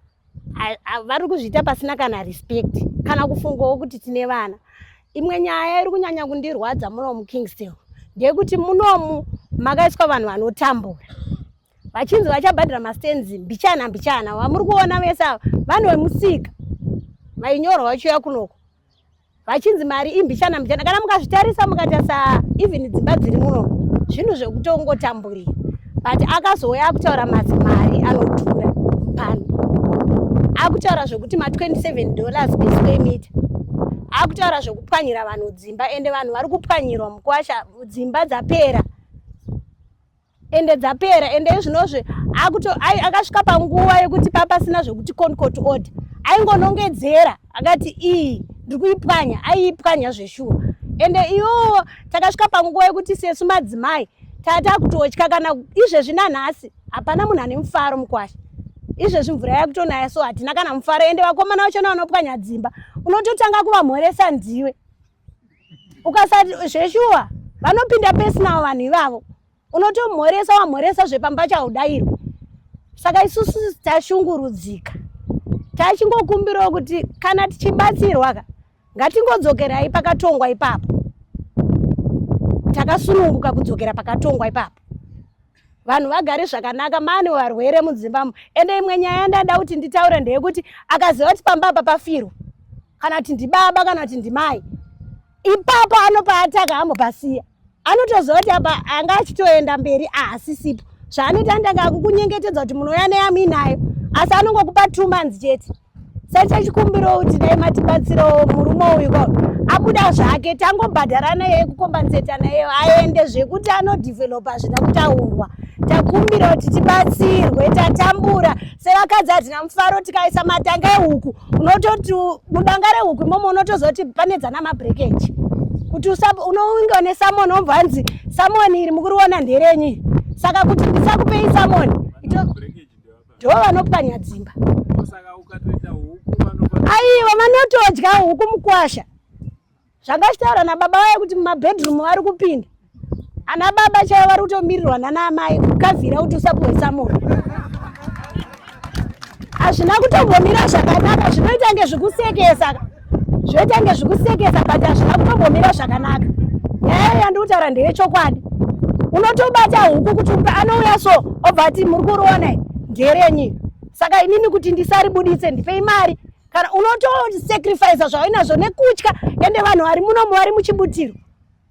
vari kuzviita pasina kana respect kana kufungawo kuti tine vana. Imwe nyaya iri kunyanya kundirwadza muno muKingsdale ndeyekuti munomu makaiswa vanhu vanotambura vachinzi vachabhadhara mastands mbichana mbichana. Vamuri kuona vese ava vanhu vemusika vainyorwa vachiuya kunoko vachinzi mari imbichana mbichana. Kana mukazvitarisa mukatarisa even dzimba dziri muno zvinhu zvekutongotamburira, but akazouya akutaura mazimari anodhura pano, akutaura zvekuti ma 27 dollars per square meter, akutaura zvekupwanyira vanhu dzimba, ende vanhu vari kupwanyirwa mukwasha, dzimba dzapera ende dzapera. Ende izvinozvi akasvika panguva yekuti papasina zvekuti concourt order, aingonongedzera akati iyi ndiri kuipwanya, aiipwanya zveshuwa. Ende iyowo takasvika panguva yekuti sesu madzimai tatakutotya kana izvezvi nanhasi hapana munhu ane mufaro mukwasha. Izvezvi mvura yakutonaya so hatina kana mufaro. Ende vakomana vachona vanopwanya dzimba unototanga kuvamhoresa ndiwe ukasati zveshuwa vanopinda personal vanhu ivavo, unotomhoresa wamhoresa zvepamba chaudairwa. Saka isusu tashungurudzika, tachingokumbirawo kuti kana tichibatsirwa ka ngatingodzokerai pakatongwa ipapo, takasununguka kudzokera pakatongwa ipapo, vanhu vagare zvakanaka mani varwere mudzimbamo. Ende imwe nyaya ndada kuti nditaure ndeyekuti akaziva kuti pamba apa pafirwa, kana kuti ndibaba kana kuti ndimai, ipapo anopaataka ambopasiya, anotoziva kuti apa anga achitoenda mberi ahasisipo. Zvaanoita ndanga akukunyengetedza kuti munouya neyamuinayo, asi anongokupa 2 months chete. Sachachikumbirawo kuti dai matibatsirawo murume uyu ka abuda zvake, tangobhadhara naye kukombanseta naye aende, zvekuti anodhivhelopa hazvina kutaurwa. Takumbira kuti tibatsirwe, tatambura sevakadzi, hatina mufaro. Tikaisa matanga ehuku unototi mudanga rehuku imomo unotozoti pane dzana mabrekeji kuti unonge une samoni wobva anzi samoni iri mukuriona nderenyu, saka kuti ndisakupei samoni ndo vanopwanya dzimba. Aiwa, vanotodya huku mukwasha. Zvanga chitaura nababa vaye kuti mumabedroom vari kupinda ana baba chaivo vari kutomirirwa nana amai kukavhira kuti usapuwe samoni. Hazvina kutombomira zvakanaka, zvinoita nge zvikusekesa, zvinoita nge zvikusekesa, but hazvina kutombomira zvakanaka. Nyaya yandiri kutaura ndeyechokwadi. Unotobata huku kuti anouya so obva ati muri kuriona nderenyi, saka inini kuti ndisaribuditse ndipei mari, kana unotosacrifica zvauinazvo nekutya. Ende vanhu vari munomu vari muchibutiro,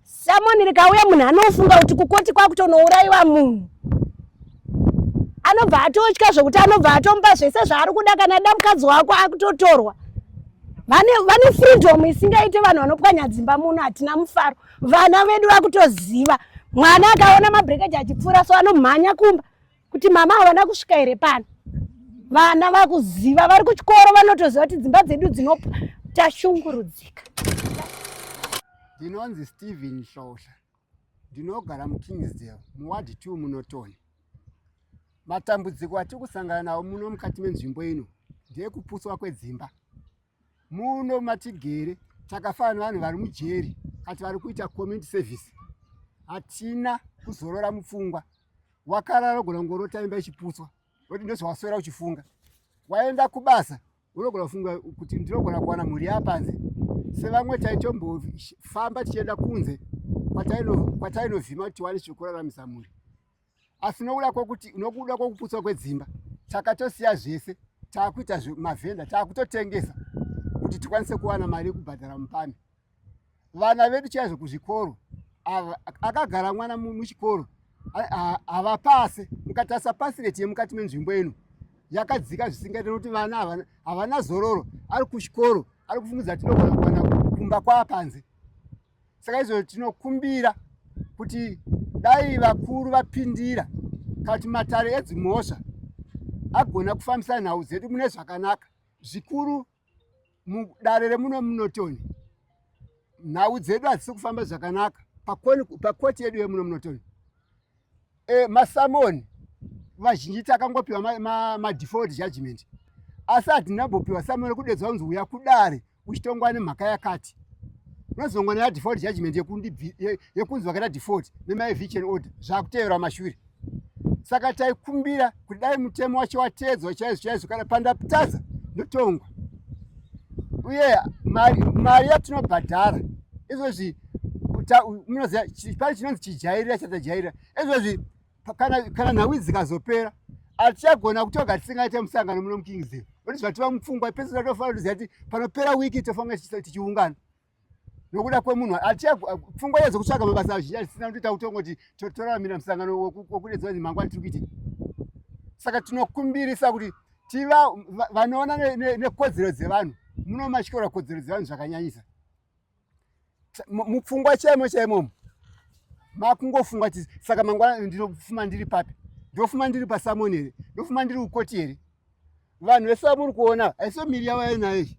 samoni rikauya munhu anofunga kuti kukoti kwakutonourayiwa munhu, anobva atotya zvokuti anobva atomupa zvese zvaari kuda. Kana da mukadzi wako akutotorwa, vane freedom isingaite. Vanhu vanopwanya dzimba muno hatina mufaro. Vana vedu vakutoziva, mwana akaona mabrekeji achipfuura so anomhanya kumba kuti mama havana kusvika here pano. Vana vakuziva, vari kuchikoro vanotoziva kuti dzimba dzedu dzinopa. Tashungurudzika. Ndinonzi Steven Hlohla, ndinogara muKingsdale muward 2 muNorton. Matambudziko atiri kusangana nawo muno mukati menzvimbo ino ndeyekuputswa kwedzimba. Muno matigere takafanana nevanhu vari mujeri kati vari kuita community service. Hatina kuzorora mupfungwa. Wakarara ugona kungorota imba ichiputswa, woti ndozvawaswera uchifunga. Waenda kubasa unogona kufunga kuti ndinogona kuwana mhuri yapanze. Sevamwe taitombofamba tichienda kunze kwatainovhima kuti tiwane chekuraramisa mhuri, asi nokuda kwokuti nokuda kwokuputswa kwedzimba takatosiya zvese, taakuita mavhenda, taakutotengesa kuti tikwanise kuwana mari yekubhadhara mupami. Vana vedu chaizvo kuzvikoro, akagara mwana muchikoro havapase. Mukatarisa pasi rate yemukati menzvimbo ino yakadzika zvisingaite, nokuti vana havana zororo, ari kuchikoro. Ari kufungidza tinogona kuwana kumba kwaapanze. Saka izvo tinokumbira kuti dai vakuru vapindira kana kuti matare edzimhosva agona kufambisa nhau dzedu mune zvakanaka zvikuru mudare remuno munotoni nhau dzedu hadzisi kufamba zvakanaka pakoti yedu yemuno munotoni e, masamoni vazhinji takangopiwa madefault ma, ma judgment asi hatinambopiwa samoni rekudedzwa kunzi uya kudare uchitongwa nemhaka yakati unozongwa neya default judgment yekunzi vakaita default nemaeviction order zvakutevera mashure saka taikumbira kuti dai mutemo wacho wateedzwa chaizvo chaizvo kana pandatadza ndotongwa uye mari, mari yatinobhadhara izvozvi munoziva pane chinonzi chijairira chatajairira izvozvi kana, kana nhau idzi dzikazopera hatichagona kutoga tisingaite musangano muno mukingsdale kuti zvativa mupfungwa pese tatofanira kuziva kuti panopera wiki tofanira tichiungana nokuda kwemunhu pfungwa iya dzekutsvaga mabasa azhinji atisina kutoita kutongoti toraramira musangano wekudedzwa kuti mangwana tiri kuitei saka tinokumbirisa kuti tiva vanoona nekodzero dzevanhu munomatyora kodzero dzevanhu zvakanyanyisa mupfungwa chaimo chaimomo makungofunga kuti saka mangwana ndinofuma ndiri papi ndofuma ndiri pasamoni here ndofuma ndiri kukoti here vanhu vese vamuri kuona haiso miri yavo yainayo iyi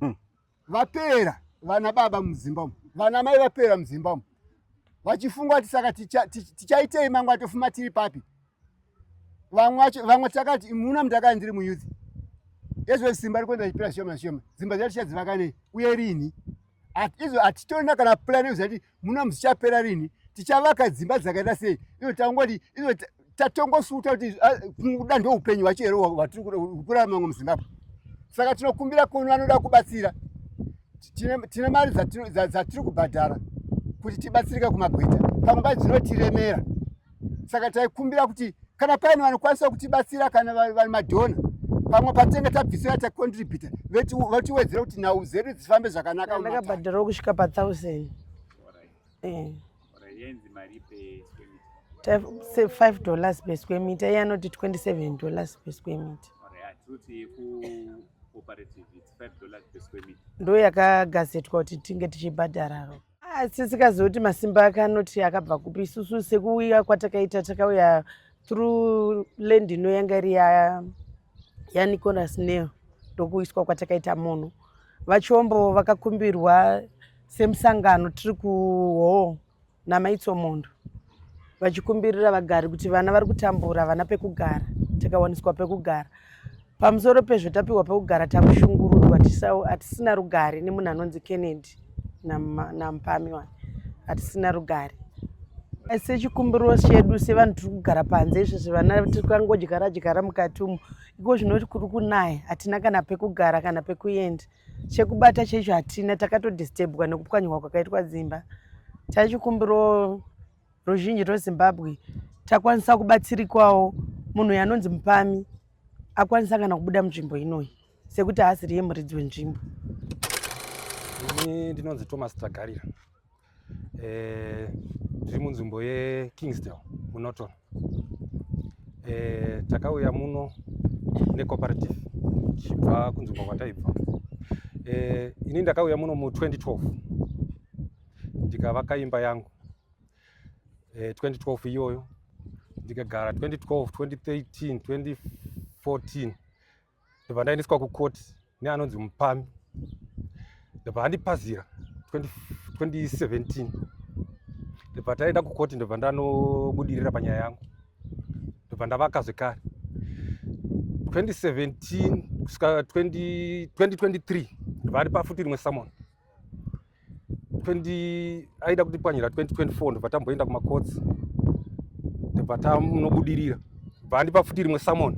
hmm. Vapera vana baba mudzimba umu, vana mai vapera mudzimba umu, vachifunga kuti saka tichaitei mangwana tofuma tiri papi? Vamwe vacho vamwe takati muna mndakanga ndiri muyouth ezvo simba rikuenda richipera zvishoma zvishoma, dzimba dzedu tichadzivaka nei uye rini? Izvo hatitorina kana plan yekuziva kuti muna muzichapera rini, tichavaka dzimba dzakaita sei? Izvo tangoti izvo tatongosuta kuti ah, kuda ndoupenyu hwacho here hwatiri kurarama muzimbabwe saka tinokumbira kuno vanoda kubatsira tine mari dzatiri kubhadhara kuti tibatsirike kumagweta pamwe pacho dzinotiremera saka taikumbira kuti kana paine vanokwanisa kutibatsira kana vari madhona pamwe patinenge tabvisira tacontributa vatiwedzera kuti nhau dzedu dzifambe zvakanaka ndakabhadharawo kusvika pathousand eh. 5 dollars per square meter iye anoti 27 dollars per square meter ndo yakagazetwa kuti tinge tichibhadhararo asi sikazivi kuti masimba ake anoti akabva kupi isusu sekuuya kwatakaita takauya through land ino yanga iri yanicolas neo ndokuiswa kwatakaita munhu vachombo vakakumbirwa semusangano tiri kuhoo namaitsomondo vachikumbirira vagari kuti vana vari kutambura vana pekugara tikawaniswa pekugara pamusoro pezvo tapiwa pekugara takushungurudzwa hatisina rugare nemunhu anonzi kennedy namupami wani hatisina rugare sechikumbiro chedu sevanhu tiri kugara panze izvezvi vana tikangodyara dyara mukati umu iko zvinoti kuri kunaya hatina kana pekugara kana pekuenda chekubata checho hatina takatodisturbwa nekupwanywa kwakaitwa dzimba tachikumbiro ruzhinji rwezimbabwe takwanisa kubatsirikwawo munhu uyu anonzi mupami akwanisa kana kubuda munzvimbo inoyi sekuti haasiri yemuridzi wenzvimbo ini ndinonzi thomas tagarira eh, tiri munzvimbo yekingsdale munorton eh, takauya muno necooperative tichibva kunzvimbo kwataibva eh, ini ndakauya muno mu2012 ndikavaka imba yangu eh, 2012 iyoyo ndikagara 2012 2013 2014 ndobva ndaendeswa kucourt neanonzi mupami ndobva andipazira 2017 ndobva taenda kucourt ndobva ndanobudirira panyaya yangu ndobva ndavaka zvekare 2017 kusvika 2023 ndobva andipa futi rimwe summon 20 aida kutipwanyira 2024 ndobva tamboenda kumacourts ndobva tanobudirira ndobva andipa futi rimwe summon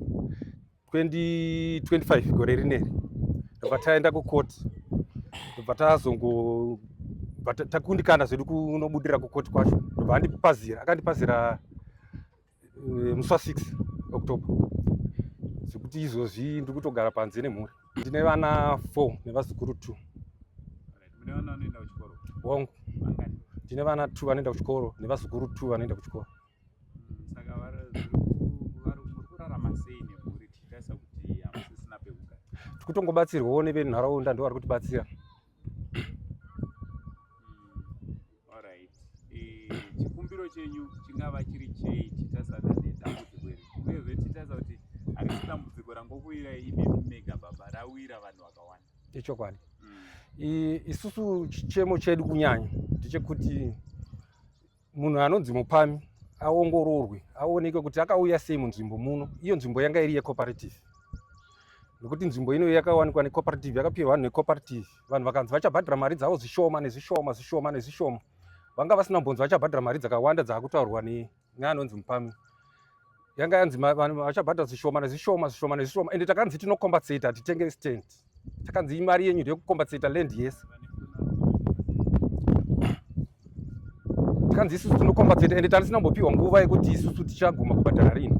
2025 gore rineri ndobva taenda kucourt ndobva tazongo takundikana zvedu kunobudira kucourt kwacho ndobva andipazira akandipazira eh, musi wa 6 october zvekuti izvozvi ndiri kutogara panze nemhuri ndine vana 4 nevazukuru 2 hongu ndine vana 2 vanoenda kuchikoro nevazukuru 2 vanoenda kuchikoro Saka vari kurarama sei nemhuri tichitarisa kuti hamusisina pekugara? Tikutongobatsirwawo nevenharaunda ndo vari kutibatsira. Alright. Eh, chikumbiro chenyu chingava chiri chei chitasana nedambudziko iri uyezve tichitarisa kuti harisi dambudziko rangokuwirai imi mega baba rawira vanhu vakawanda. Ichokwadi. Isusu chichemo chedu kunyanya ndechekuti munhu anonzi mupami aongororwe aonekwe kuti akauya sei munzvimbo muno. Iyo nzvimbo yanga iri yecooperative, nekuti nzvimbo ino yakawanikwa necooperative, yakapiwa vanhu necooperative. Vanhu vakanzi vachabhadhara mari dzavo zvishoma nezvishoma, zvishoma nezvishoma. Vanga vasina kumbonzi vachabhadhara mari dzakawanda dzaakutaurwa neanonzi mupami. Yanga yanzi vanhu vachabhadhara zvishoma nezvishoma, zvishoma nezvishoma, ende takanzi tinocompensate, hatitenge stand. Takanzi imari yenyu ndeyekucompensata land yese. Takanzi isusu tinocompensata, ende tarisina kumbopiwa nguva yekuti isusu tichaguma kubhadhara rini.